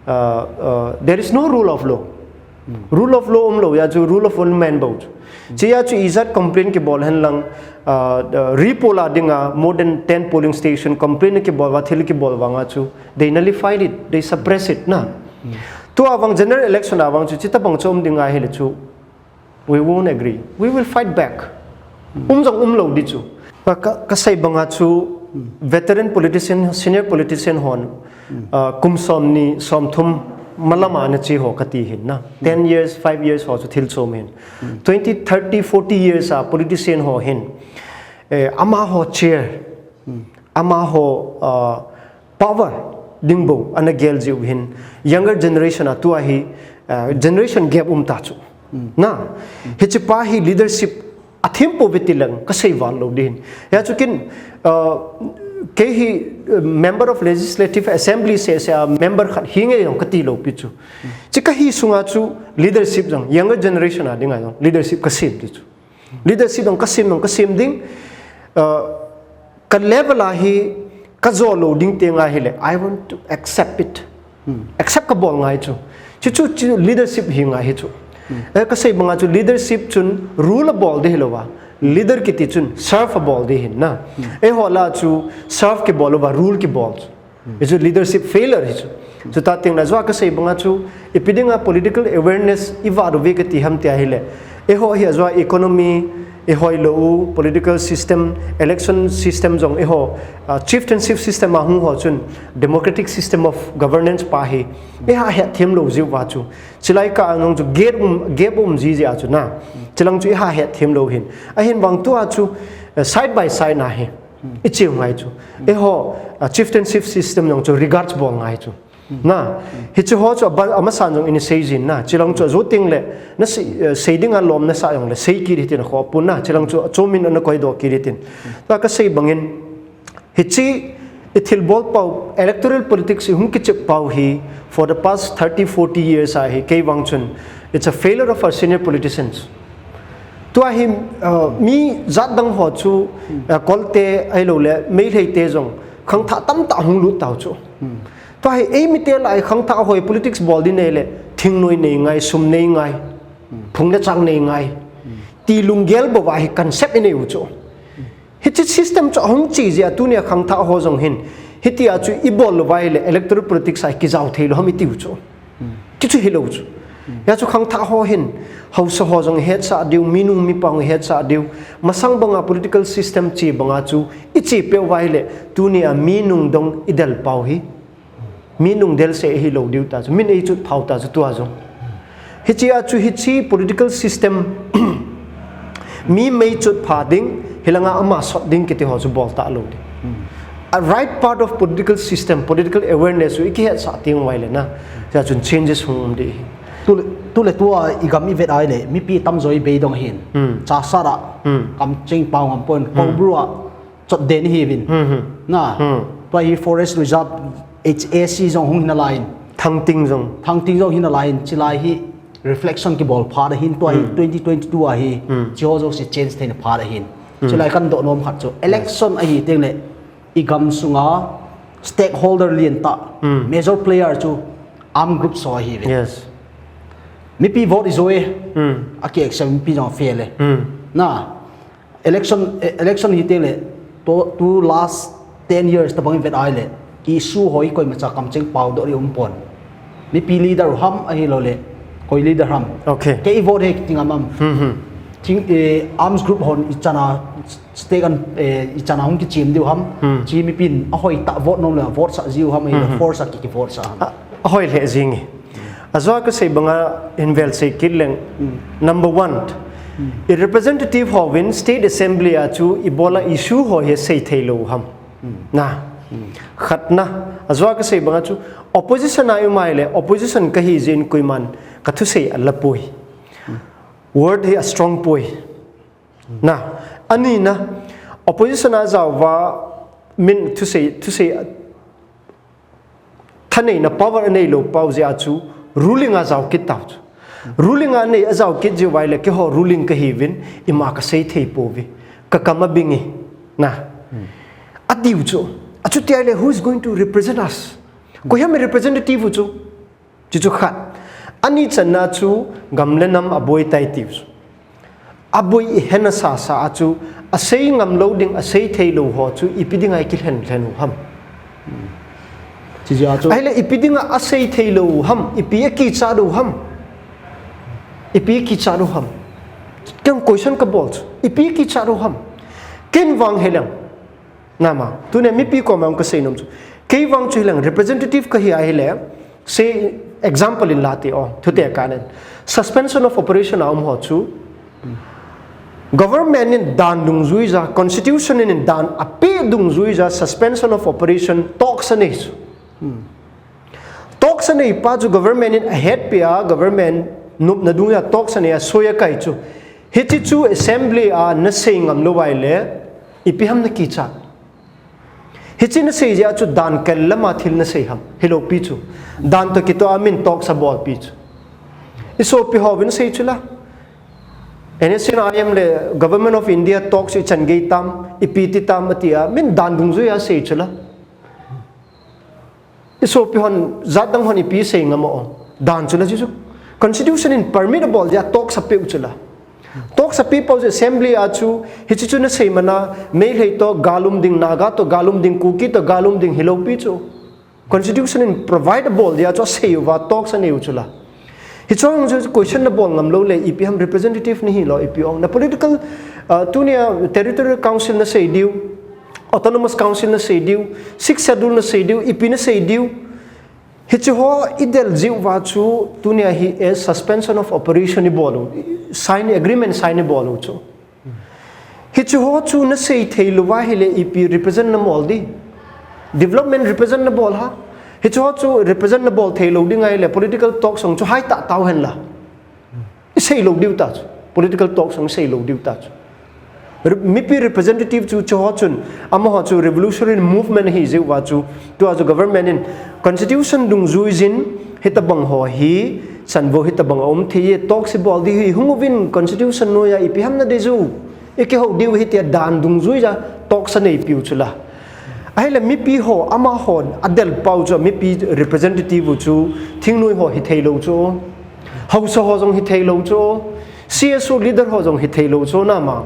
uh, uh, there is no rule of law. Rule of law umlou jeh a chu, rule of one man bou chu. Chea chu ijat complaint kibol hen lang, uh, uh, repoll a dinga more than ten polling station complaint kibol va, thil kibol vanga chu, they nullified it, they suppress it, na. Tua vang general election a vang chu, chuti bang chu um ding ahile chu, we won't agree. We will fight back. Um jong umlou ding chu. Ka, ka, kasei banga chu, veteran politician, senior politician hon, uh, kum somni, somthum, malam a ana che ho kati hin na. Ten years, five years ho chu thil chom hin. Twenty, thirty, forty years a politician ho hin. Eh, amaho chair, amaho, uh, power ding bou ana gel jiu hin, younger generation a tua hi, uh, generation gap um ta chu. Na, hiche pa hi leadership athem pouve ti lang kasei val lou ding hin. Hia chu kin, uh, kei hi, uh, member of Legislative Assembly seh seh a member khat hinge jong kati lou pi chu. Chu kahi sunga chu leadership jong, younger generation a dinga jong leadership kasem ding chu. Leadership jong kasem, jong kasem ding, uh, ka level a hi kajo lou ding ti ngai hile, I want to accept it. Accept kabol ngai chu. Chu chu, chu leadership hi ngai hi chu. Eh, kasei banga chu leadership chun rule abol ding hilou va. Leader kiti chun serve abol ding hin na. Eiho lah a chu serve kibol uva rule kibol chu. Hichu leadership failure hichu. Chuti teng le ajou a kasei banga chu, ipi dinga political awareness ivah uve kati ham ti ahile. Eiho hi ajou a economy, ihoi lou u, political system, election system jong eiho, uh, chieftainship system a hung ho chun, democratic system of governance pa hi, eiha hetthem lou jiu va chu. Chulai kah a jong chu gap um, gap um ji jeh a chu na. Chulang chu eiha hetthem lou hin. Ahin vang tua chu, uh, side by side na hi. Icheu ngai chu. Eiho, uh, chieftainship system jong chu regards bol ngai chu. Na, hiche ho chu aba-, amasan jong ina sei jin na, chulang chu ajou teng le, na sei, eh, sei dinga lom nasah jong le, sei kit hitin akhoh pon na, chulang chu achom in ana koidoh kit hitin. Tua kasei bangin, hiche ithilbol pau, electoral politics ihung kichep pau hi, for the past thirty, forty years a hi, kei vang chun, it's a failure of our senior politicians. Tua hi, uh, mi jat dang ho chu, uh, Kolte ahilou le, Meitei te jong, khangthah tamtah hung lut tau chu. Tua hi, eimite lah a khangthah ho hi politics bol ding nei le, thingnoi nei ngai, sum nei ngai, phung le chang nei ngai. Ti lunggel bou a hi concept inei u chu. Hiche system chu ahung che jeh a tunia khangthah ho jong hin. Hitia chu ibol lou uva ahile electoral politics a kijao thei lou ham iti u chu. Hichu hilou chu. Hia chu khangthah ho hin, haosa ho jong ihetsah diu, minung mipa jong ihetsah diu, masang banga political system che banga chu iche peh uva ahile, tunia minung dong idel pau hi, minung del se hilou diu ta chu, min eichut phau ta chu tua jong. Hichea chu hiche political system mi meichut pha ding, hilanga ama sot ding kiti ho chu bol talou ding. A right part of political system, political awareness chu ikihetsah teng uva ahile na, hia chun changes hung um ding ahi. Tule, tule tua igam ivet ahile, mipi tamjo ibeidong ahin. Chassad a, kamcheng pao ngam pon, Koubru a chotden ihiuvin. Na, tua hi Forest Reserve, H A C jong hung hinalaiyin. Thangting jong. Thangting jong hinalaiyin, chulai hi reflection kibol phat ahin, tua hi twenty twenty-two a hi, chuho jouse change theina phat ahin. Chulai kadoh nom khat chu, election ahi tengle, igam sunga stakeholder lentah, major player chu armed groups ho ahiuve. Mipi vote ijo e, aki accept, mipi jong fail e. Na, election, e-, election hi tengle, to, tu last ten years tabang ivet ahile, issue ho hi koimacha kamcheng paodoh ding umpon. Mipi leader ham ahiloule, koi leader ham. Kei vote hi kiti ngam am. Thing, eh, arms group hon ichan a, stake an, eh, ichan a hung kichem diu ham. Hiche mipin ahoitah vote nom le, votesah jiu ham, ahile force a ki, kivote sah ham. Ahoi lheh jenge. Ajou a kasei banga hin vel sei kit leng. Number one, i representative hovin state assembly a chu ibola issue ho hi sei theilou ham. Na. Khatna, ajou a kasei banga chu opposition a i um ahile, opposition kahi jeh in koiman kathusei alapoi. Word hi astrong poi. Na, anina, opposition a jaouva min thusei, thusei thaneina power aneilou pau jeh a chu ruling a jao kit tau chu. Ruling a anei ajao kit jeh uva ahile keiho ruling kahiuvin, ima kasei thei pouve. Kakam abinge. Na. Atiu chu. Achuti ahile, who is going to represent us? Koi ham i representative u chu? Chuchu khat. Ani channa chu gam le nam aboi tai tiu chu. Aboi ihen asasa a chu, asei ngamlou ding, asei theilou ho chu, ipi dinga ikilhen lhen u ham. Ahile ipi dinga asei theilou u ham, ipi akichat u ham. Ipi akichat u ham. Ken question kabol chu, ipi akichat u ham. Ken vang hileng. Nama, tunia mipi koma kasei nom chu. Kei vang chu hileng representative kahi ahile, sei example in late o, thute kanen. Suspension of operation a um ho chu, government in dan dungjuija, constitution in dan apeh dungjuija, suspension of operation talks anei chu. Talks anei pa chu government in ahetpeh a, government nopna dunga talks anei a, soi akai chu. Hiche chu assembly a nasei ngamlou ahile, ipi ham nakichat. Hiche nasei jeh a chu dan kel lama thil nasei ham, hilou pi chu. Dan toh kitoh a min talks abolpi chu. Isopi hovin sei chula. N S C N I M le Government of India talks ichan gei tam, ipi ti tam atia, min dan dungjuija sei chula. Isopi hon, jat dang hon ipi sei ngam o. Dan chula chu chu. Constitution in permit abol jeh a talks apeh u chula. Talks apeh pau jeh assembly a chu, hiche chu nasei mana, Meitei toh gal um ding, Naga toh gal um ding, Kuki toh gal um ding, hilou pi chu. Constitution in provide abol jeh a chu asei uva, talks anei u chula. Hiche ho chu question nabol ngamlou le, ipi ham representative nahilou, ipi ong. Na political, ah, tunia territorial council nasei diu, autonomous council nasei diu, sixth schedule nasei diu, ipi nasei diu. Hiche ho idel jeh uva chu tunia hi a suspension of operation ibol u, sign agreement sign ibol u chu. Hiche ho chu nasei theilou va ahile ipi represent namol ding. Development represent nabol ha. Hiche ho chu represent nabol theilou ding ahile political talks jong chu hai tah tau hen la. Isei lou diu ta chu. Political talks jong isei lou diu ta chu. Re-, mipi representative chu, chu ho chun, amaho chu revolutionary movement ahi jeh uva chu, tua chu government in constitution dungjuiyin hitabang ho hi, chanvo hitabang aum thei e, talks ibol ding ahi, hung uvin constitution noiya ipi ham nadei u, ikihou diu ahi tia dan dungjuiya talks aneipiu chu la. Ahile mipi ho, amaho adel pau chu, mipi representative u chu, thingnoi ho hithei lou chu. Haosa ho jong hithei lou chu, C S O leader ho jong hithei lou chu nama.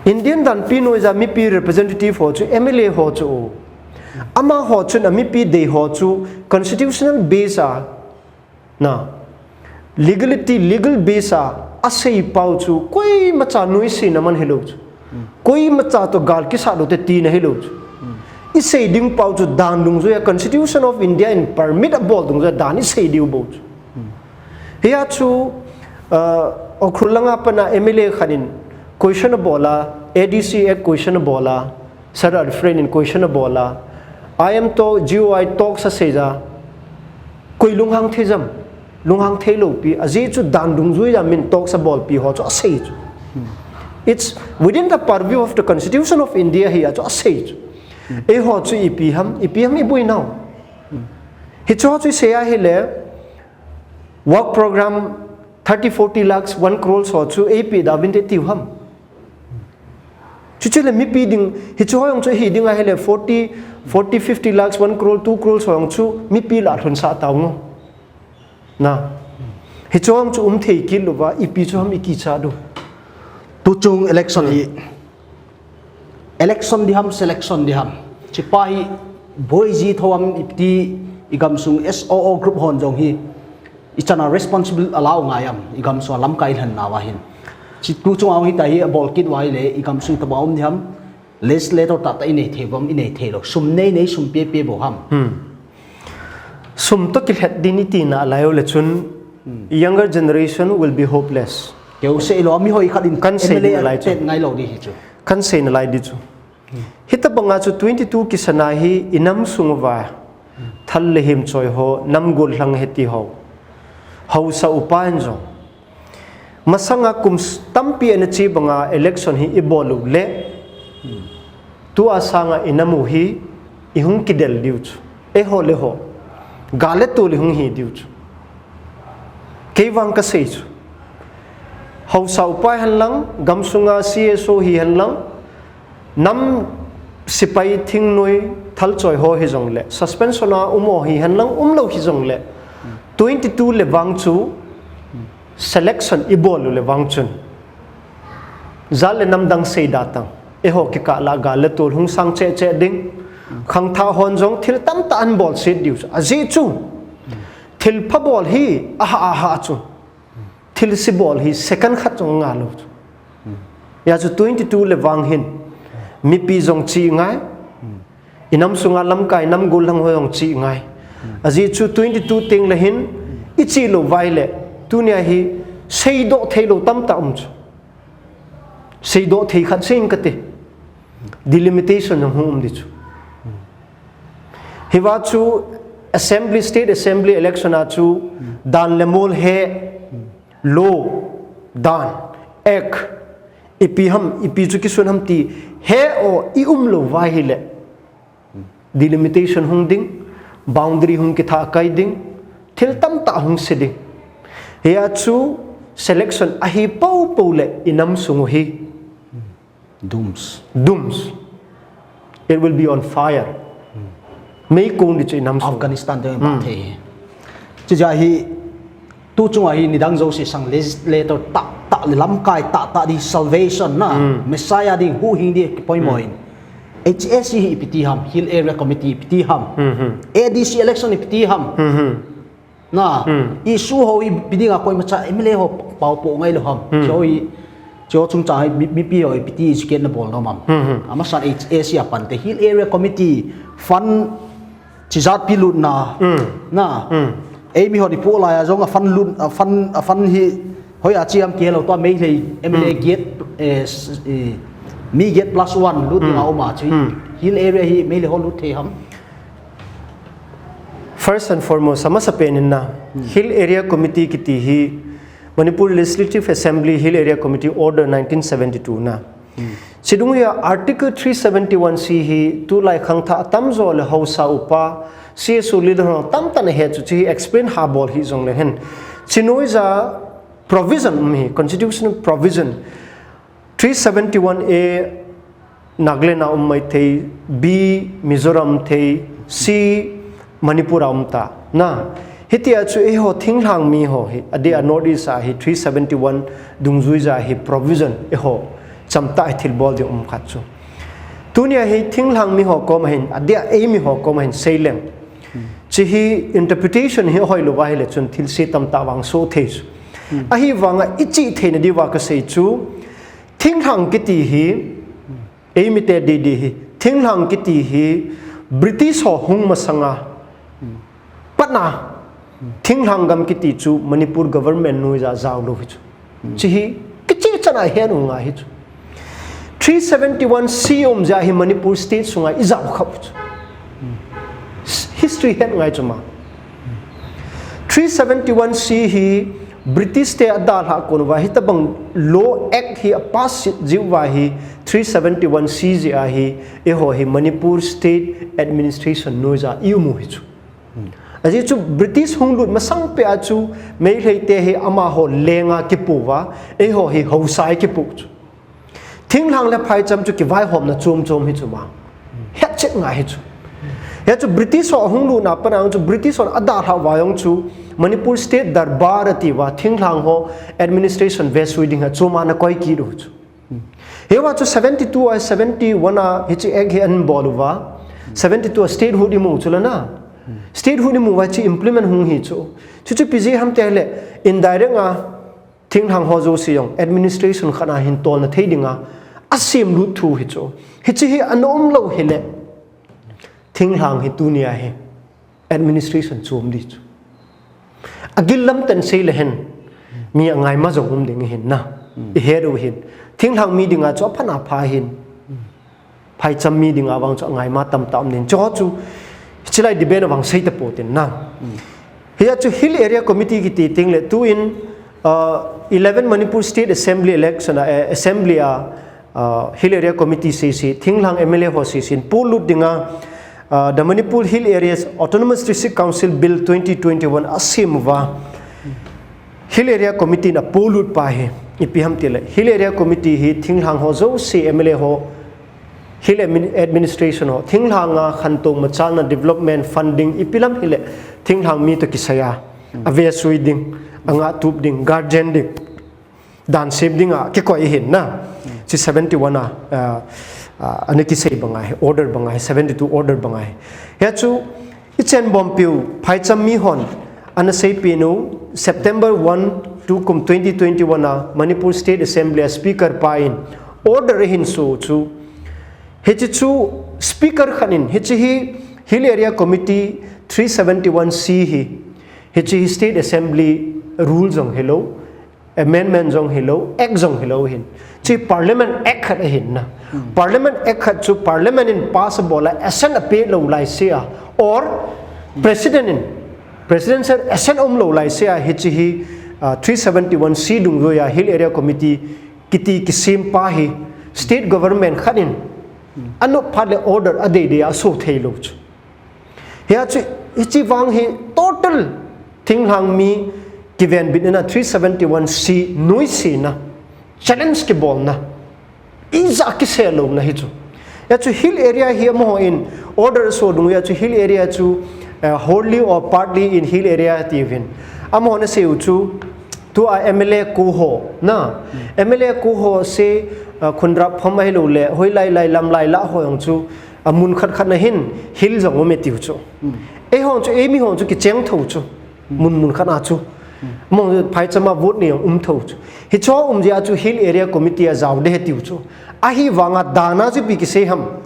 Indian danpi noiya mipi representative ho chu, M L A ho chu. Amaho chun amipi dei ho chu constitutional base a, na, legality, legal base a asei pau chu koimacha nuisatna man hilou chu. Koimacha toh gal kisat lou te tina hilou chu. Isei ding pau chu dan dungjuia Constitution of India in permit abol dungjuia dan isei diu bou chu. Hia chu, uh, Ukhrul langa pana M L A khat in question abol a, A D C Act question abol a, Sir Alfred in question abol a, I M toh G O I talks asei ja, koi lunghang thei jam, lunghang thei lou pi, ajeh chu dan dungjuia min talks abolpi ho chu asei chu. It's within the purview of the Constitution of India hi a chu asei chu. Eiho chu ipi ham, ipi ham iboi nau. Hichu chu isei ahile, work program thirty, forty lakhs, one crore ho chu eipe da uvinte tiu ham. Chuche le mipi ding, hichu ho jong chu hi ding ahile forty, forty, fifty lakhs, one crore, two crore ho jong chu mipi lah lhunsah tau ngo. Na. Hichu ho jong chu um thei kit louva, ipi chu ham ikicha diu. Tuchung election hi, election ding ham, selection ding ham. Hichepa hi boi ji thou ham iti, igamsung S O O group hon jong hi ichan a responsible alau ngai am, igamsung a lamkai lhannau ahin. Hiche tuchung a hung hita hi abol kit uva ahile, igamsung tobang um ding ham, legislator tahtah inei thei uvam, inei thei lou. Sum nei nei, sum pe pe bou ham. Sum toh kilhet ding iti nalai uleh chun, younger generation will be hopeless. Keu sei lou, mi hoi khat in kan sei M L A ding nalai chu. Tet ngai lou ding hi chu. Kan sei nalai ding chu. Hitobanga chu twenty two kisana hi inam sung uva thal le him choi ho, nam gollhang hiti ho, haosa upa in jong, masanga kum s-, tampi ana che banga election hi ibol uleh, tua sanga inam u hi ihung kidel diu chu. Eiho le ho, gal le tol ihung hi diu chu. Kei vang kasei chu. Haosa upa hen lang, gamsunga C S O hi hen lang, nam sepai thingnoi thal choi ho hijongleh, suspension a um ho hi hen lang, umlou hijongleh, twenty two le vang chu selection ibol uleh vang chun, jat le nam dang sei da tang, eiho kikah lah gal le tol hung sang cheh cheh ding, khangthah hon jong thil tamtah ahin bolset diu chu. Ajeh chu, thilpha bol hi ahah ahah chu. Thilse bol hi second khat jong nga lou chu. Hia chu twenty two le vang hin, mipi jong che ngai, inam sunga lamkai nam gollhang ho jong che ngai. Ajeh chu twenty two teng le hin, iche lou uva ahile, tunia hi seidoh thei lou tamtah um chu. Seidoh thei khat sei inge kati. Delimitation jong hung um ding chu. Hiva chu assembly, state assembly election a chu dan le mol he, law, dan, act, ipi ham, ipi chu kisun ham ti he o i um lou uva ahile, delimitation hung ding, boundary hung kithah kai ding, thil tamtah hung se ding. Hia chu selection ahi poupou leh inam sung u hi dooms. Dooms. It will be on fire. Meikong ding chu inam sung. Afghanistan te ba thei. Chujeh a hi, tuchung a hi nidang jouse sang legislator tahtah le lamkai tahtah ding salvation na, Messiah ding, huhhing ding kipoimo in. H A C hi ipi ti ham, Hill Area Committee ipi ti ham. A D C election ipi ti ham. Na, issue ho ipi dinga koimacha M L A ho pao po ngai lou ham. Chu hi, chu chungchang hi mi, mipi ho ipi ti educate nabol nom am. Amasan H A C a pan te Hill Area Committee fund chijat pi lutna. Na. Eimi ho ipo laiya jong a fund lut, a fund, a fund hi hoiya che am kihe lou, tua Meitei M L A get, eh, s-, eh, mi get plus one lut dinga um a chu hi. Hill Area hi Meitei ho lut thei ham. First and foremost, amasa pen in na, Hill Area Committee kiti hi, Manipur Legislative Assembly Hill Area Committee Order nineteen seventy-two na. Chidung hia Article three seventy-one C hi, tulai khangthah atamjo le haosa upa, C S O leader ho tamtah in ahe chu, chu hi explain ha bol hih jongle hen. Chinoija provision um hi, constitutional provision. Three seventy-one A Nagaland a um maithei, B Mizoram thei, C Manipur a um ta. Na, hitia chu eiho thinglhang mi ho hi, adeh a North East a hi three seventy-one dungjuija hi provision eiho chamtah hi thilbol ding um khat chu. Tunia hi thinglhang mi ho koma hin, adia eimi ho koma hin seileng. Hiche hi interpretation hi hoilou va ahile chun thilse tamtah vang soh thei chu. Ahivanga ichih theina diuva kasei chu, thinglhang kiti hi, eimi te didi hi, thinglhang kiti hi, British ho hung masanga, patna, thinglhang gam kiti chu Manipur government noiya jaolou hi chu. Hiche hi, kicheh chan a hen u ngai hi chu. three seventy-one C umjia hi Manipur state sunga ijao khah u chu. History het ngai chu ma. three seventy-one C hi British te adalhah kon uva hitabang law act hi apass jiuva hi three seventy-one C jia hi eiho hi Manipur state administration noiya i um u hi chu. Ajeh chu British hung lut masang peh a chu Meitei te hi amaho lenga kipu uva, eiho hi haosa a kipu chu. Thinglhang le phaicham chu kivaihomna chom chom hi chu ma. Hetchet ngai hi chu. Hichu British ho ahung lutna pat a chu British hon adalhah uva jong chu Manipur State Darbar ati uva thinglhang ho administration vesui ding a chom a ana koi kit u chu. Hiva chu seventy-two a seventy-one a hiche act hi ahin bol uva. Seventy-two a statehood imu chu lana. Statehood imu uva chu implement hung hi chu. Chuchu ipi jeh ham tile indirect a thinglhang ho jouse jong administration khat a hin tolna thei dinga asem lut thu hi chu. Hiche hi ana um lou hile thinglhang hi tunia hi administration chom ding chu. Agil lam tah in sei le hen mi angaima jong um ding ahin na. Ihet u hin. Thinglhang mi dinga chu aphat apha hin. Phaicham mi dinga vang chu angaima tamtah um ding. Chu chu, hiche lai debate a vang sei tapou tin na. Hia chu Hill Area Committee kiti teng le tu in, uh, eleven Manipur State Assembly election a, eh, Assembly a, uh, Hill Area Committee sese, thinglhang M L A ho sese, in polut dinga, uh, the Manipur Hill Areas Autonomous District Council Bill twenty twenty-one asem uva. Hill Area Committee in apolut pa hi, ipi ham tile. Hill Area Committee hi thinglhang ho jouse M L A ho Hill admin-, administration ho, thinglhang a khantou machalna development funding ipi lam hile, thinglhang mi toh kisai a, avesui ding, angatup ding, guardian ding, dan sem ding a, kikoi ahin na. Chu seventy-one a, ah, ah, ana kisei bang ahi, order bang ahi, seventy-two order bang ahi. Hia chu, Ichenbompiu, phaicham mi hon, ana seipeh u, September one, tukum twenty twenty-one a Manipur State Assembly a Speaker pa in order ahin so chu. Hiche chu Speaker khat in, hiche hi Hill Area Committee three seventy-one C hi, hiche hi State Assembly rule jong hilou, amendment jong hilou, act jong hilou hin. Chu Parliament Act khat ahin na. Parliament Act khat chu Parliament in pass abol a, assent apeh lou laise a, or President in, Presidential assent umlou laise a, hiche hi, ah, three seventy-one C dungjui a Hill Area Committee kiti kisem pa hi, State Government khat in, anop phat le order adei dei a aso thei lou chu. Hia chu, hiche vang hi total thinglhang mi kivenbitna three seventy-one C nuisatna, challenge kibolna, ijat kisel louna hi chu. Hia chu Hill Area hi amaho in order so dungjui a chu Hill Area chu, eh, wholly or partly in Hill Area tiuvin. Amaho in asei u chu, tua M L A ko ho, na, M L A ko ho se, ah, Khundrap pham ahilou le, hoilai lai lamlai lah ho jong chu, amun khat khat na hin, hill jong um e tiu chu. Eiho chu, eimi ho chu kicheng tho chu. Mun mun khat a chu. Mun phaicham a vote nei jong um tho chu. Hicho umjia chu Hill Area Committee a jao ding ahi tiu chu. Ahivanga dan a chu ipi kisei ham.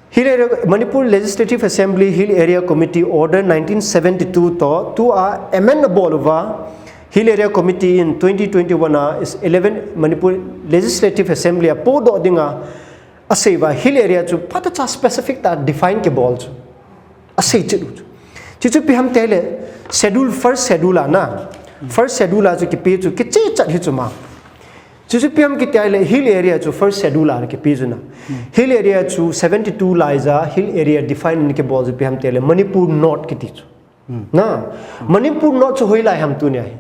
Hill Area, Manipur Legislative Assembly Hill Area Committee Order nineteen seventy-two toh, tua amend abol uva, Hill Area Committee in twenty twenty-one a is eleven Manipur Legislative Assembly a podoh dinga, asei uva Hill Area chu phatah a specific tah a define kibol chu. Asei chet u chu. Chuchu ipi ham tile, schedule, first schedule a na. First schedule a chu kipe chu, kicheh chat hi chu ma. Chuchu ipi ham kiti ahile Hill Area chu first schedule a kipe chu na. Hill Area chu seventy-two lai a Hill Area define in kibol chu ipi ham tile Manipur North kiti chu. Na, Manipur North chu hoilai ham tunia hi.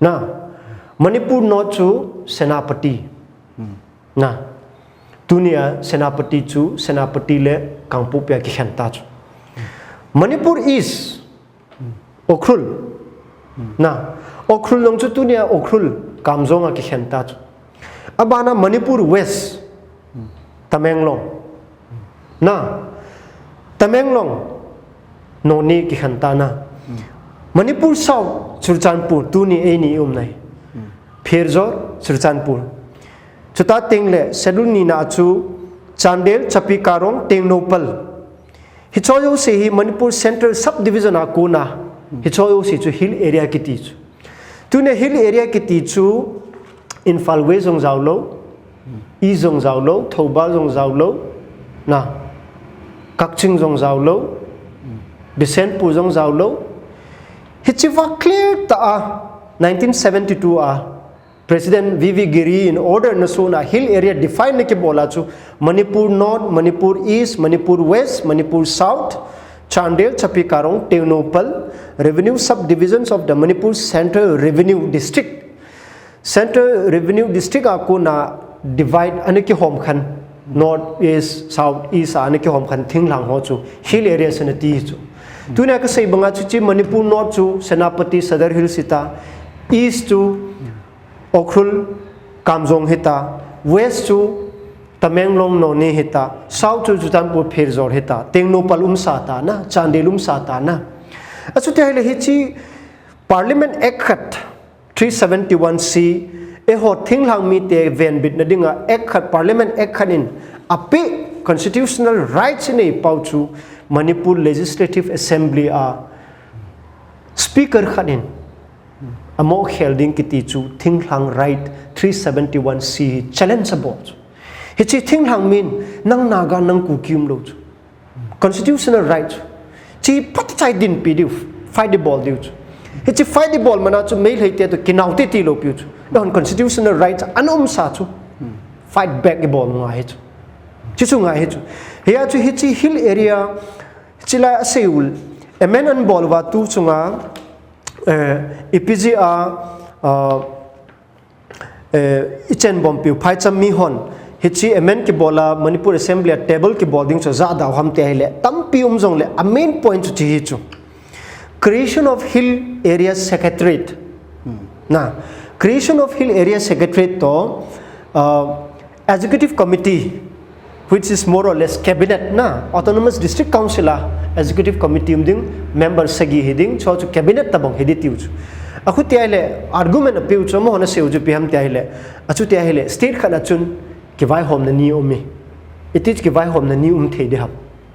Na, Manipur North chu Senapati. Na, tunia Senapati chu, Senapati le Kangpokpi a kikhen ta chu. Manipur East, Ukhrul. Na, Ukhrul jong chu tunia Ukhrul, Kamjong a kikhen ta chu. Abana Manipur West, Tamenglong. Na, Tamenglong, Noney kikhen ta na. Manipur South, Churachandpur, tuni eini i um nai. Pherzawl, Churachandpur. Chuti teng le, Schedule nina chu, Chandel, Chapi Karong, Tengnoupal. Hicho jouse hi Manipur Central Subdivision a kona. Hicho jouse chu Hill Area kiti chu. Tuni Hill Area kiti chu Imphal West jong jao lou, East jong jao lou, Thoubal jong jao lou, na, Kakching jong jao lou, Bishnupur jong jao lou. Hiche va clear tah a nineteen seventy-two a President V V Giri in order ana sona Hill Area define ana kibol a chu Manipur North, Manipur East, Manipur West, Manipur South, Chandel, Chapi Karong, Tengnoupal, revenue subdivisions of the Manipur Central Revenue District. Central Revenue District a kona divide ana kihom khan, North, East, South, East a ana kihom khan thinglhang ho chu Hill Areas ana ti chu. Tuna kasei banga chu hiche Manipur North chu Senapati, Sadar Hills hita, East chu Ukhrul, Kamjong hita, West chu Tamenglong, Noney hita, South chu Churachandpur, Pherzawl hita, Tengnoupal umsa ta na, Chandel umsa ta na. Achuti ahile hiche Parliament Act khat, three seventy-one C, eiho thinglhang mite venbitna dinga Act khat, Parliament Act khat in apeh constitutional rights inei pau chu Manipur Legislative Assembly a Speaker khat in amo khel ding kiti chu thinglhang right three seventy-one C hi challenge abol chu. Hiche thinglhang min nang Naga nang Kuki umlou chu. Constitutional right chu. Chi phatchai dinpi diu, fight ibol diu chu. Hiche fight ibol mana chu Meitei te toh kinao titi lou piu chu. Eihon constitutional right ana umsa chu. Fight back ibol ngai hi chu. Chuchu ngai hi chu. Hia chu hiche Hill Area, hiche lai asei u, amend ana bol uva tu chunga, eh, ipi jeh a, ah, eh, ichenbompiu phaicham mi hon, hiche amend kibol a Manipur Assembly a table kibol ding chu ajah dau ham ti ahile, tampi um jongle, a main point chu hiche hi chu. Creation of Hill Area Secretariat. Na, creation of Hill Area Secretariat toh, ah, Executive Committee, which is more or less cabinet na, Autonomous District Council a Executive Committee um ding, member sagi hiding, chu chu cabinet tabang hidi tiu chu. Achuti ahile argument apiu chu, amahon aseiu chu ipi ham ti ahile, achuti ahile, state khat a chun kivaihomna ni um e. Iti chu kivaihomna ni um thei ding ham.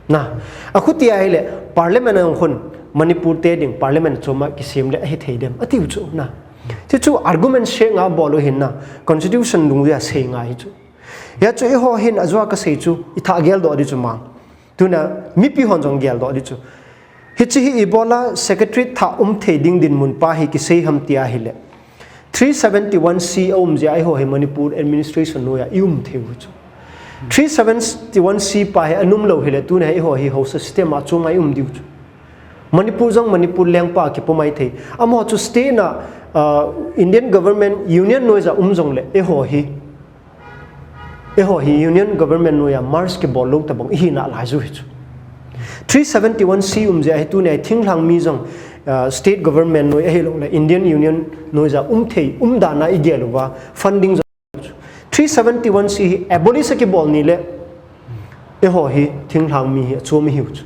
Na, achuti ahile, parliament a jong khun, Manipur te ding, parliament chom a kisem le ahi thei dem, atiu chu na. Chuchu argument seng a bol u ahin na, constitution dungjui a sei ngai hi chu. Hia chu eiho hin ajou a kasei chu, itha geldoh ding chu mang. Tuna mipi hon jong geldoh ding chu. Hiche hi ibola secretariat thah um thei ding dinmun pa hi kisei ham ti ahile, three seventy-one C aum jeh a eiho hi Manipur administration noiya i um thei u chu. Three seventy-one C pa hi ana um lou hile, tuna hi eiho hi haosa system a chom a i um diu chu. Manipur jong Manipur lengpa kipumai thei. Amaho chu state na, ah, Indian government, union noiya um jongle, eiho hi, eiho hi union government noiya merge kibol lou tabang ihi nalai ju hi chu. Three seventy-one C um jeh a hi tuni a hi thinglhang mi jong, ah, state government noi ahilouleh Indian Union noiya um thei, um dan a igel uva, funding jong. Three seventy-one C hi abolish akibol nile, eiho hi thinglhang mi hi achom ihiu chu.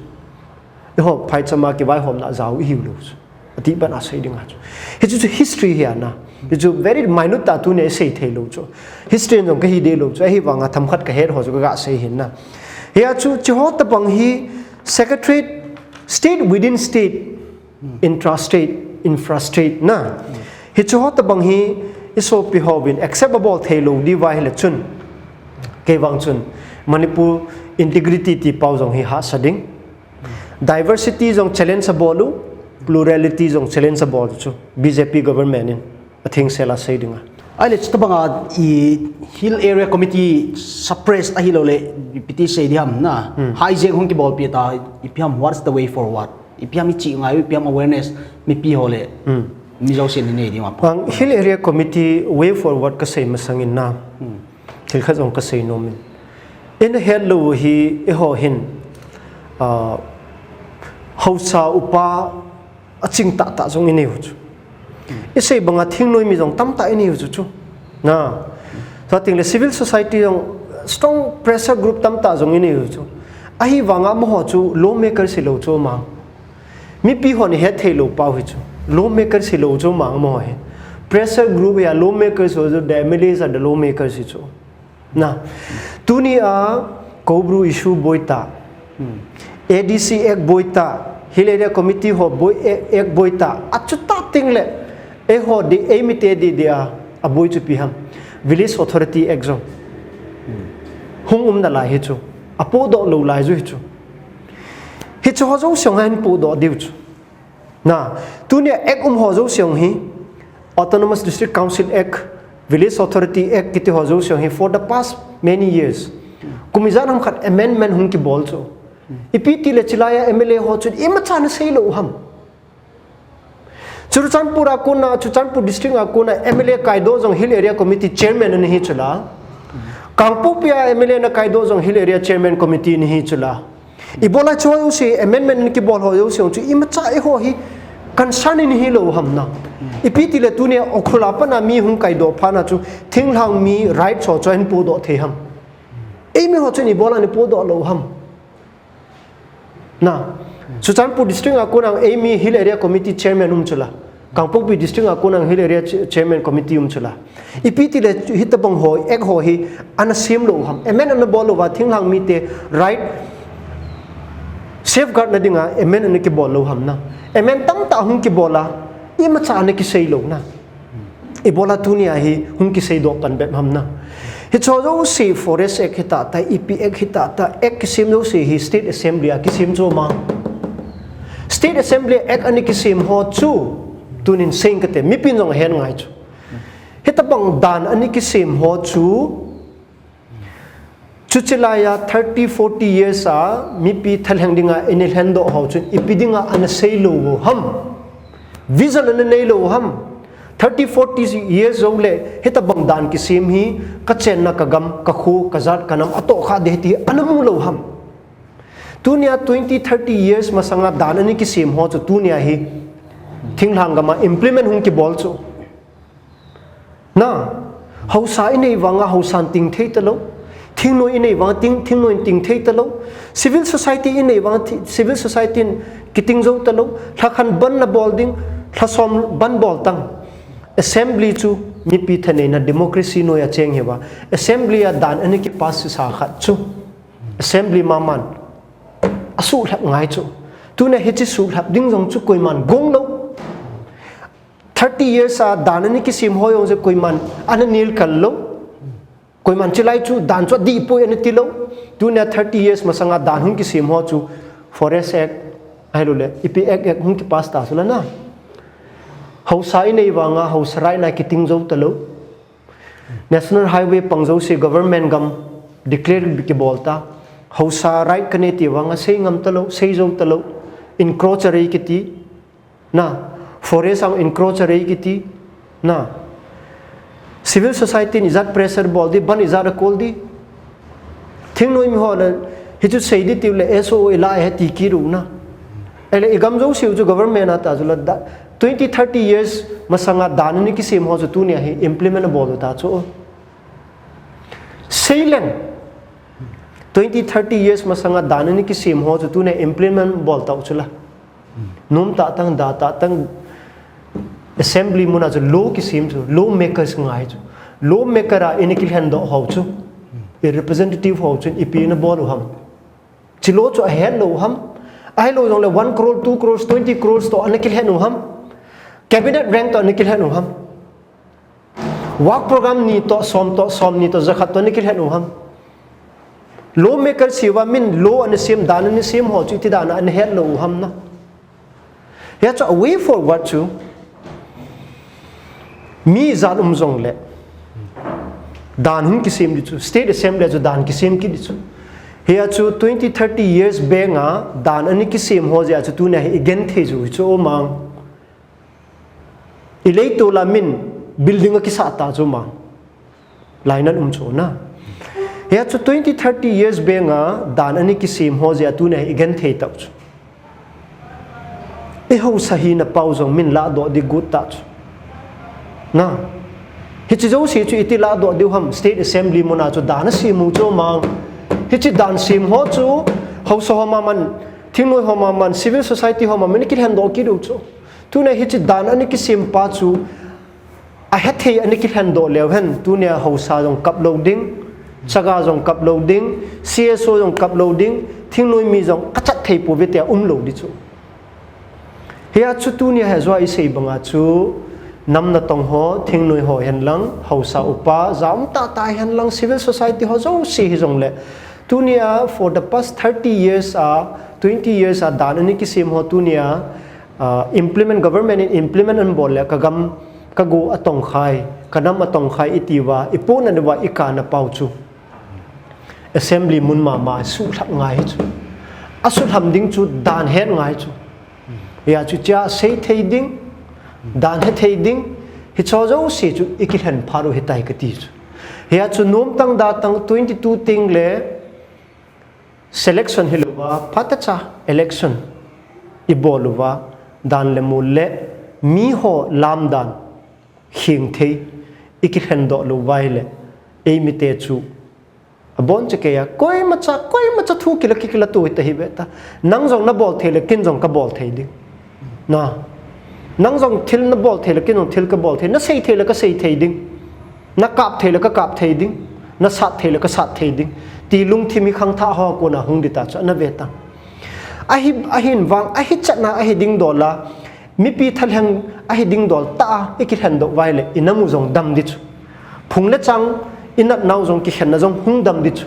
Eiho phaicham a kivaihomna ajao ihiu lou chu. Ati ban a sei ding a chu. Hichu chu history hi ana. Hichu very minute ta tuni a isei thei lou chu. History jong kahi deh lou chu. Ahivanga themkhat kahet ho chu kaga sei ahin na. Hia chu hiche ho tabang hi secretariat, state within state, intrastate, infrastate na. Hiche ho tabang hi isopi hon accept abol thei lou diu va ahile chun, kei vang chun Manipur integrity ti pau jong hi hahsa ding. Diversity jong challenge abol u, plurality jong challenge abol u chu B J P government in athengsel a sei ding a. Ahile chutabang a i Hill Area Committee suppress ahilouleh ipi ti sei ding ham na. Hmm. Hijack hung kibolpi ta, ipi ham, what's the way forward? Ipi ham iche ngai u, ipi ham awareness mipi ho le, hmm, mi jousen inei ding ham. Bang Hill Area Committee way forward kasei masang in na. Hmm. Thil khat jong kasei nom in. Ina het lou hi eiho hin, ah, haosa upa aching tahtah jong inei u chu. Isei banga thingnoi mi jong tamtah inei u chu chu. Na. Chuteng le civil society jong, Strong pressure group tamtah jong inei u chu. Ahivanga amaho chu lawmakers hilou chu mang. Mipi hon ihet thei lou pau hi chu. Lawmakers hilou chu mang amaho hi. Pressure group ya lawmakers ho chu, the M L As are the lawmakers hi chu. Na. Tunia Koubru issue boi ta. A D C Act boi ta. Hill Area Committee ho boi, Act boi ta. Achuti teng le. Eiho di, eimite di dia. Aboi chu ipi ham. Village Authority Act jong hung um nalai hi chu. Apodoh lou lai chu hi chu. Hiche ho jouse hung ahin podoh diu chu. Na, tunia Act um ho jouse hi, Autonomous District Council Act, Village Authority Act kiti ho jouse hi for the past many years. Kum ijat ham khat amendment hung kibol chu. Ipi tile chulaiya M L A ho chun imacha ana sei lou ham. Churachandpur a kona, Churachandpur district a kona M L A kaidoh jong Hill Area Committee chairman ana hi chula. Kangpokpi a M L A ana kaidoh jong Hill Area chairman committee ana hi chula. Ibola chu jouse amendment ana kibol ho jouse chu imacha eiho hi concern ana hi lou ham na. Ipi tile tunia Ukhrul a pat a mi hung kaidoh phat na chu thinglhang mi rights ho chu ahin podoh thei ham. Eimi ho chun ibola ana podoh lou ham. Na, Churachandpur district a kona eimi Hill Area Committee chairman um chula. Kangpokpi district a kona Hill Area ch-, chairman committee um chula. Ipi tile hitobang ho, Act ho hi ana sem lou ham. Amend ana bol louva thinglhang mite right safeguard na dinga amend ana kibol lou ham na. Amend tamtah hung kibol a, imacha ana kisei lou na. Ibola tunia hi hung kiseidoh pan bep ham na. Hiche ho jouse Forest Act hita ta, ipi Act hita ta, Act kisem jouse hi State Assembly a kisem chu mang. State Assembly Act ana kisem ho chu tunin sei inge kati, mipin jong ahet ngai chu. Hitobang dan ana kisem ho chu Chuche laiya thirty, forty years a mipi thalheng dinga eina lhendoh ho chun ipi dinga ana sei lou u ham. Vision ana nei lou u ham. Thirty, forty years jou le hitobang dan kisem hi kachenna kagam, kakho, kajat, kanam atohkha ding ahi ti ana mu lou u ham. Tunia twenty, thirty years masanga dan ana kisem ho chu tunia hi thinglhang gama implement hung kibol chu. Na, haosa inei vanga haosan ting thei talou. Thingnoi inei vanga ting, thingnoi ting thei talou. Civil society inei vanga thi-, civil society in kiting jou talou. Lhakhat bandh nabol ding, lhasom bandh bol tang. Assembly chu mipi thaneina democracy noiya cheng ahiuva. Assembly a dan ana kipass sa khat chu. Assembly maman. Asuhlhap ngai chu. Tunia hiche suhlhap ding jong chu koiman gong lou. Thirty years a dan ana kisem ho jong chu koiman ana nilkal lou. Koiman chulai chu dan chu adih poi ana ti lou. Tunia thirty years masanga dan hung kisem ho chu Forest Act, ahilouleh ipi Act, Act hung kipass ta chu la na. Haosa inei vanga haosa right na kiting jou talou. National Highway pang jouse government gam declare kibol ta. Haosa right kanei ti vanga sei ngam talou, sei jou talou. Encroach ahi kiti. Na, forest a encroach ahi kiti. Na, civil society in ijat pressure bol ding, bandh ijat akol ding. Thingnoi mi ho le, hichu sei ding tiu le S O O ila ahi ti kit u na. Ahile igam jouse u chu government a ta chu la da. Twenty, thirty years masanga dan ana kisem ho chu tunia hi implement abol u ta chu. Sei leng. Twenty, thirty years masanga dan ana kisem ho chu tunia implement bol tau chu la. Nom tah tang, da tah tang, assembly muna chu law kisem chu, law makers ngai chu. Law maker a eina kilhendoh ho chu. I representative ho chun ipi ana bol u ham. Hiche law chu ahet lou u ham. Ahilou jongle one crore, two crores, twenty crores toh ana kilhen u ham. Cabinet rank toh ana kilhen u ham. Work program ni toh, som toh, som ni toh, jakhat toh ana kilhen u ham. Law maker hiuva min law ana sem, dan ana sem ho chu iti dan a ana het lou u ham na. Hia chu a way forward chu mi ijat um jongle dan hung kisem ding chu, State Assembly chu dan kisem kit ding chu. Hia chu twenty, thirty years beng a dan ana kisem ho jeh a chu tunia hi igenthei ju hi chu mang. Ileitol a min building akisah ta chu mang. Lainat um chu na. Hia chu twenty, thirty years beng a dan ana kisem ho jeh a tunia hi igenthei tau chu. Ihaosa hina pau jong min ladoh ding got ta chu. Na. Hiche jouse chu iti ladoh diu ham, State Assembly muna chu dan asem u chu mang. Hiche dan sem ho chu, haosa ho maman, thingnoi ho maman, civil society ho maman, ana kilhendoh kit u chu. Tunia hiche dan ana kisem pa chu, ahethei ana kilhendoh leu hen, tunia haosa jong kap lou ding, chaga jong kap lou ding, C S O jong kap lou ding, thingnoi mi jong kachat thei pouve tia um lou ding chu. Hia chu tunia hi jua isei banga chu, nam natong ho, thingnoi ho hihen lang, haosa upa, ja um tahtah hihen lang, civil society ho jouse hijongle. Tunia for the past thirty years a, twenty years a dan ana kisem ho tunia, ah, implement, government in implement ana bol le, ka gam, ka go atongkhai, ka nam atongkhai itiuva, ipohnat uva ikana pau chu. Assembly mun mama suhlhap ngai chu. Asuhlhap ding chu dan het ngai chu. Hia chu chia sei thei ding, dan he thei ding, hicho jouse chu ikilhen phat u hitai kati chu. Hia chu nomtang datang twenty two tengle selection hilouva, phatecha election ibol uva, dan le mol le miho lamdan kheng thei ikilhendoh lou uva ahile, eimite chu abon chekeiya, koimacha, koimacha thu kila, kikila to hita hi beta. Nang jong nabol thei le, ken jong kabol thei ding. Na. Nang jong thil nabol thei le, ken jong thil kabol thei. Nasei thei le, kasei thei ding. Nakap thei le, kakap thei ding. Nasat thei le, kasat thei ding. Ti lungthim hi khangthah ho kona hung ding ta chu, ana ve ta. Ahi, ahin vang, ahichatna, ahi dingdol a, mipi thalheng ahi dingdol tah a, ikilhendoh uva ahile, inam u jong dam ding chu. Phung le chang, inatnau jong kikhenna jong hung dam ding chu.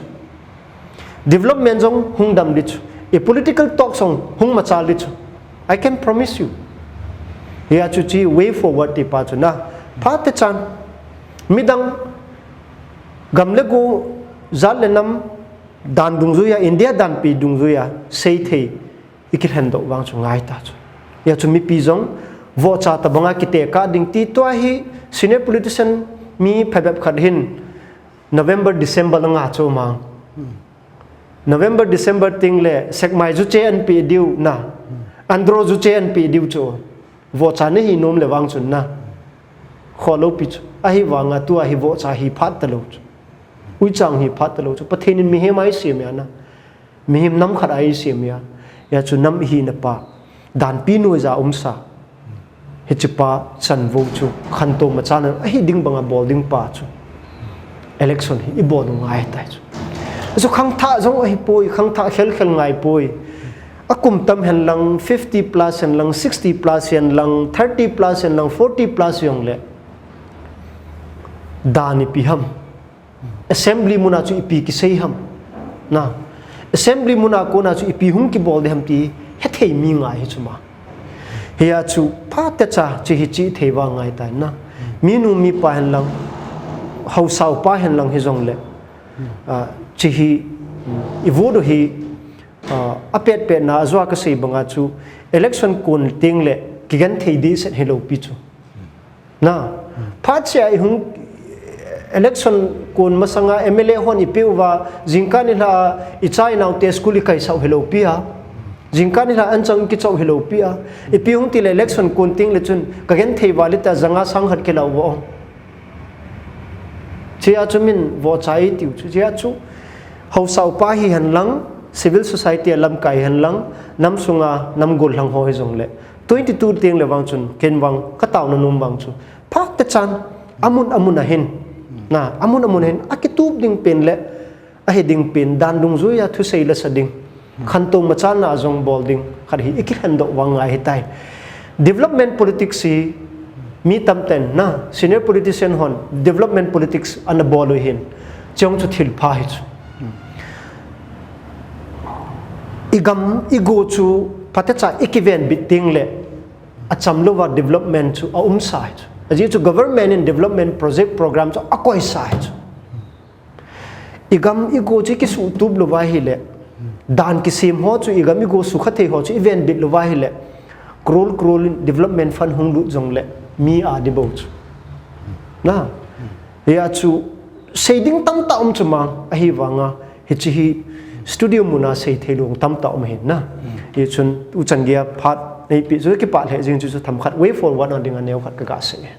Development jong hung dam ding chu. I political talk jong hung machal ding chu. I can promise you. Hia chu chi way forward ti pa chu na. Phatechan. Midang gam le go jat le nam dan dungjuiya, India danpi dungjuiya, sei thei. Ikilhendoh vang chu ngai ta chu. Hia chu mipi jong vohcha tabanga kitekah ding ti tua hi senior politician mi phabep khat hin November, December langa chu mang. November, December tengle sekmai ju che anpe diu na. Andro ju che anpe diu chu. Vohcha nahi nom le vang chun na. Kholou pi chu. Ahivanga tua hi vohcha hi phat talou chu. Uichang hi phat talou chu. Pathen in mihem a eisem uva na. Mihem nam khat a eisem uva, hia chu nam ihina pa, danpi noiya umsa. Hiche pa chanvo chu, khantou machal a ahi ding banga bol ding pa chu. Election hi ibol u ngai tai chu. Chu khangthah jong ahipoi, khangthah khelkhel ngaipoi. Akum tam hen lang, fifty plus hen lang, sixty plus hen lang, thirty plus hen lang, forty plus jong le. Dan ipi ham. Assembly muna chu ipi kisei ham. Na. Assembly muna kona chu ipi hung kibol ding ham ti hethei mi ngai hi chu ma. Hia chu phatecha chi hi chi thei uva ngai tai na. Minu mipa hen lang, haosa upa hen lang hijongle. Ah, chi hi, i vote u hi, ah, apetpetna a jua kasei banga chu election kon tengle kigenthei dehset hilou pi chu. Na, phat chia ihung election kon masanga M L A hon ipi uva, jingkah nilhah a icha inaote school ikaisah u hilou pi a. Jingkah nilhah a anchang kichoh u hilou pi a. Ipi hung tile election kon tengle chun kagenthei uva lita janga sang khat kila uva ong. Chia chu min vohcha itiu chu, chia chu haosa upa hihen lang, civil society a lamkai hihen lang, nam sunga nam gollhang ho hijongle. Twenty two tengle vang chun, ken vang, kataona nom vang chu. Phatechan, amun amun ahin. Na, amun amun ahin, akitup ding pen le, ahi ding pen, dan dungjuiya thusei lasa ding. Khantou machalna a jong bol ding, khat hi ikilhendoh vang ngai hitai. Development politics hi, mi tamten na, senior politician hon, development politics ana bol u hin, chong chu thilpha hi chu. Igam, igo chu, phatecha ikivenbit tengle, achamlouva development chu aumsa hi chu. Ajeh chu government in development project program chu akoisa hi chu. Igam igo chu ikisuhtup louva ahile, dan kisem ho chu igam igo sukha thei ho chu ivenbit louva ahile, crore crore in development fund hung lut jongle, mi adi bou chu. Na, hia chu sei ding tamtah um chu mang, ahivanga, hiche hi studio muna sei theilou tamtah um ahin na. Hichun, uchangia phat, neipi chu kipah lheh jing chu, chu themkhat way forward na dinga neokhat kaga sei.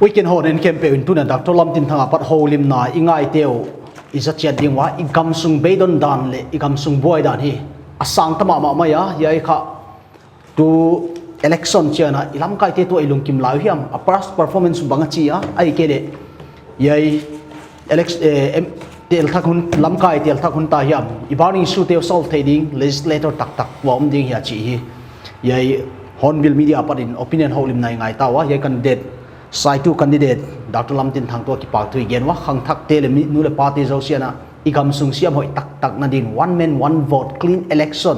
Weekend ho nen kempe un tuna Doctor Lamtinthang apat houlimna i ngaiteu i zachiat ding uva, i gamsung beidon dan le i gamsung buai dan hi asang tama mama ya, ya i kha tu election chiana i lamkaite tu i lungkim lau hiam, a past performance banga chia, ai ke le, ya i Alex, eh, em, tel thak hun, lamkai tel thak hun ta hiam, i burning issue teu solve thei ding, legislator tak tak, wa um ding hia chi hi. Yai Hornbill Media apat in opinion houlimna i ngai tauva, yai candidate, saitu candidate, Doctor Lamtinthang tu kipak thu i gen uva, khangthakte le mi, nu le pate zosiana, i gamsung siam hoi tak tak na din, one man, one vote, clean election.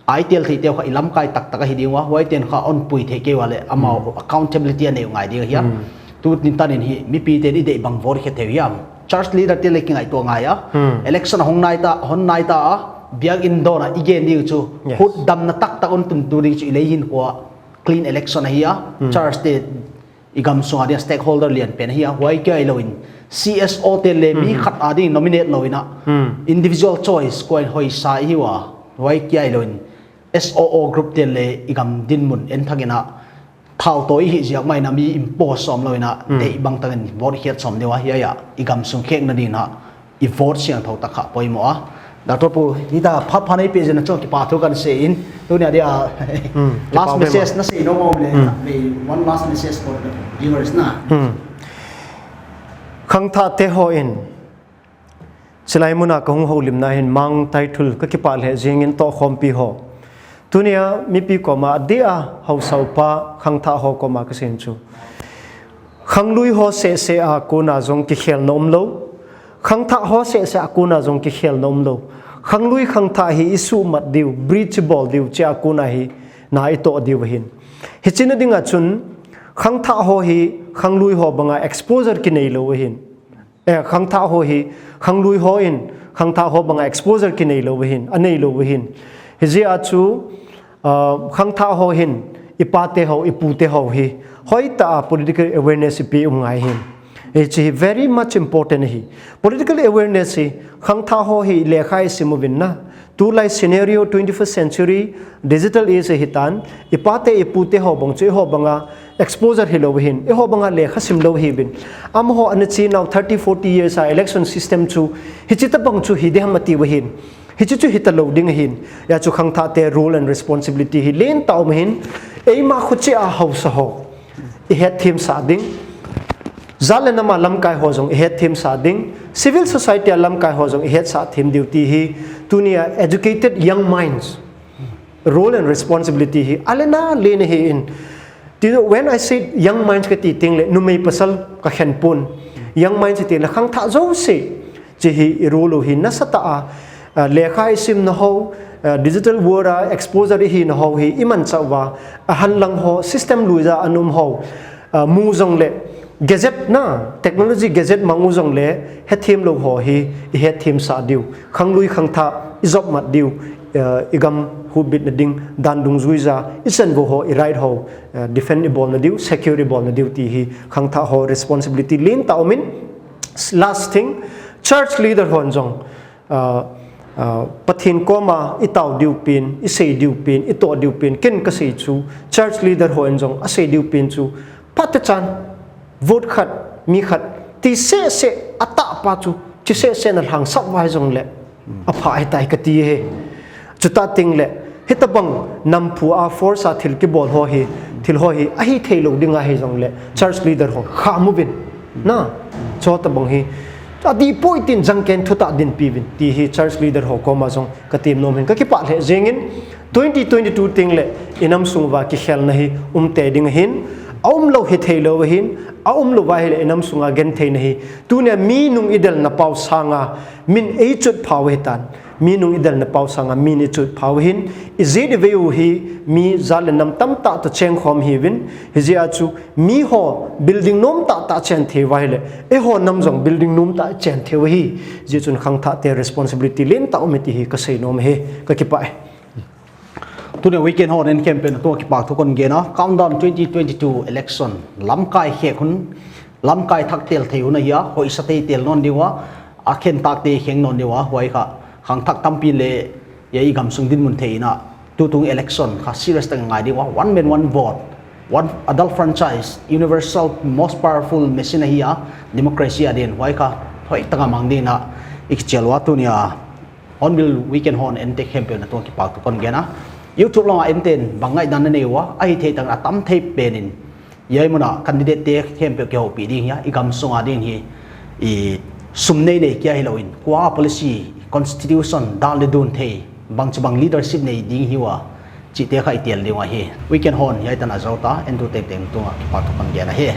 Ai tel thei teu kha i lamkai tak tak ahi ding uva, huai ten kha on pui thei kei uva le, amau accountability a nei u ngai ding ahi a. Tu tin tanin hi, mipite i dei bang vote khe thei hiam. Church leader te le kingaito ngai a. Election hong nai ta, hon nai ta a, biak in dona i gen ding chu, hutdamna tak tak on tun tu ding chu i lei hin kua clean election ahi a. Church te i gamsunga dia stakeholder lian pen ahi a, huai kia i lo in C S O te le mi khat a ding nominate lo in a, individual choice kuain hoisa i hi uva, huai kia i lo in S O O group te le i gam dinmun en thak in a, thau to i hi ziak mai na mi impose som lo in a, dei bang tangin vote hiat som deu a, hiai a i gamsung khek na ding a, i vote siang tho tak kha poimo a. Doctor Pu, hita phat phat nei pe jena chong kipa thu kan se in, tunia dia last message na se no mo le, ve one last message for the viewers na. Khangthate ho in, chilai muna ka hung houlimna hin mang taithul ka kipa le jing in to khompi ho. Tunia mipi koma dia hausa upa khangtha ho koma ka sin chu. Khanglui ho seh seh a kona jong kikhel na um lo. Khangthah ho seh seh a kona jong kikhel na um lo. Khanglui khangthah hi i suhmat diu, bridge bol diu, chia kona hi na i to diu ahin. Hichina dinga chun, khangthah ho hi khanglui ho banga exposure kinei lo ahin. Eh, khangthah ho hi khanglui ho in khangthah ho banga exposure kinei lo ahin, anei lo ahin. Hijia chu, ah, khangthah ho hin, i pate ho, i pute ho hi, hoitah a political awareness i pe um ngai hin. Hichi hi very much important hi. Political awareness hi, khangthah ho hi lekha i sim uvin na. Tulai scenario twenty-first century digital age hi tan, i pate i pute ho bang chu i ho banga exposure hi lo hin, i ho banga lekha sim lo hi bin. Amaho ana chi nau thirty, forty years a election system chu, hichi ta bang chu hi deham ati u hin. Hichi chu hita lo ding ahin, ya chu khangthah te role and responsibility hi len tah um ahin, eima khuchi a hausa ho i het thim sa ding, jat le nam a lamkai ho jong i het thim sa ding, civil society a lamkai ho jong i het sa thim diu ti hi, tunia educated young minds role and responsibility hi, alena lena hi in, Ti, when I say young minds kati ting le, numei pasal ka khen pon. Young minds ti le khangthah jouse. Chi hi i role u hi nasatah a, ah, lekha i sim na ho, ah, digital world a exposure i hi na ho hi i manchah uva, a hanlang ho, system luija a um ho, ah, mu jong le, gadget na, technology gadget mang u jong le, hethem lo ho hi, i hethem sa diu. Khanglui khangthah, i jop mat diu, ah, i gam hubit na ding, dan dungjuija, i chan vo ho, i right ho, eh, defend i bol na diu, secure i bol na diu ti hi khangthah ho responsibility len tah um in, last thing, church leader hon jong, ah, ah, Pathen koma i tao diu pen, i sei diu pen, i toh diu pen, ken ka sei chu, church leader hon jong a sei diu pen chu, phat te chan, vote khat, mi khat, ti seh seh, a tah pa chu, chi seh seh na lhang sap vai jong le, a pha hi tai ka ti he. Chuta ting le, hita bang namphu a force a thil kibol ho hi, thil ho hi, a hi thei lo ding a hi jong le, church leader ho, kha mu vin. Na, chuta bang hi, a di poi tin jang ken thu ta din pi vin, ti hi church leader ho koma jong ka tim nom hin, ka kipah le jing in, twenty twenty-two ting le, i nam sung uva kikhel na hi, um te ding hin, a um lo hi thei lo hin, a um lo va hi le, i nam sunga gen thei na hi, tunia mi nung i del na pau sanga, min ei chut phau hi tan. Mi nung i del na pau sanga min i chut phau hin, i jit i vei u hi, mi jat le nam tamtah to cheng khom hi vin, hi jia chu mi ho building nom tah tah chen thei vai le, ei ho nam jong building nom tah chen thei u hi, jia chun khangthah te responsibility len tah um ti hi ka sei nom he, ka kipah e. Tunia weekend ho nen campaign tu kipak thu kon gen a, countdown twenty twenty-two election, lamkai khek hun, lamkai thak tel thei hun ahi a, hoisa te tel non diu a, a khen tak te kheng non diu a, huai kha, khangthak tampi le, ya i gamsung dinmun thei in a, tutung election kha serious tak ngai diu a, one man one vote. One adult franchise, universal, most powerful machine ahi a, democracy a din, huai kha hoitah a mang dingin i kichel uva tunia Hornbill Weekend Horn ente khempeuh na tung kipa thu kon gen a. YouTube langa enten bang ngaihdan na nei uva, ahithei tah in atam thei pen in hiai muna candidate te khempeuh kihoupi ding hi a, i gamsung a din hi, i sum nei nei kia hilou in, kua policy, constitution, dan le dun thei, bangchibang leadership nei ding hiuva, chihte kha i tel ding uva hi. Weekend Horn hiai tan ajou ta, entu tengteng tunga kipa thu kon gen ahi.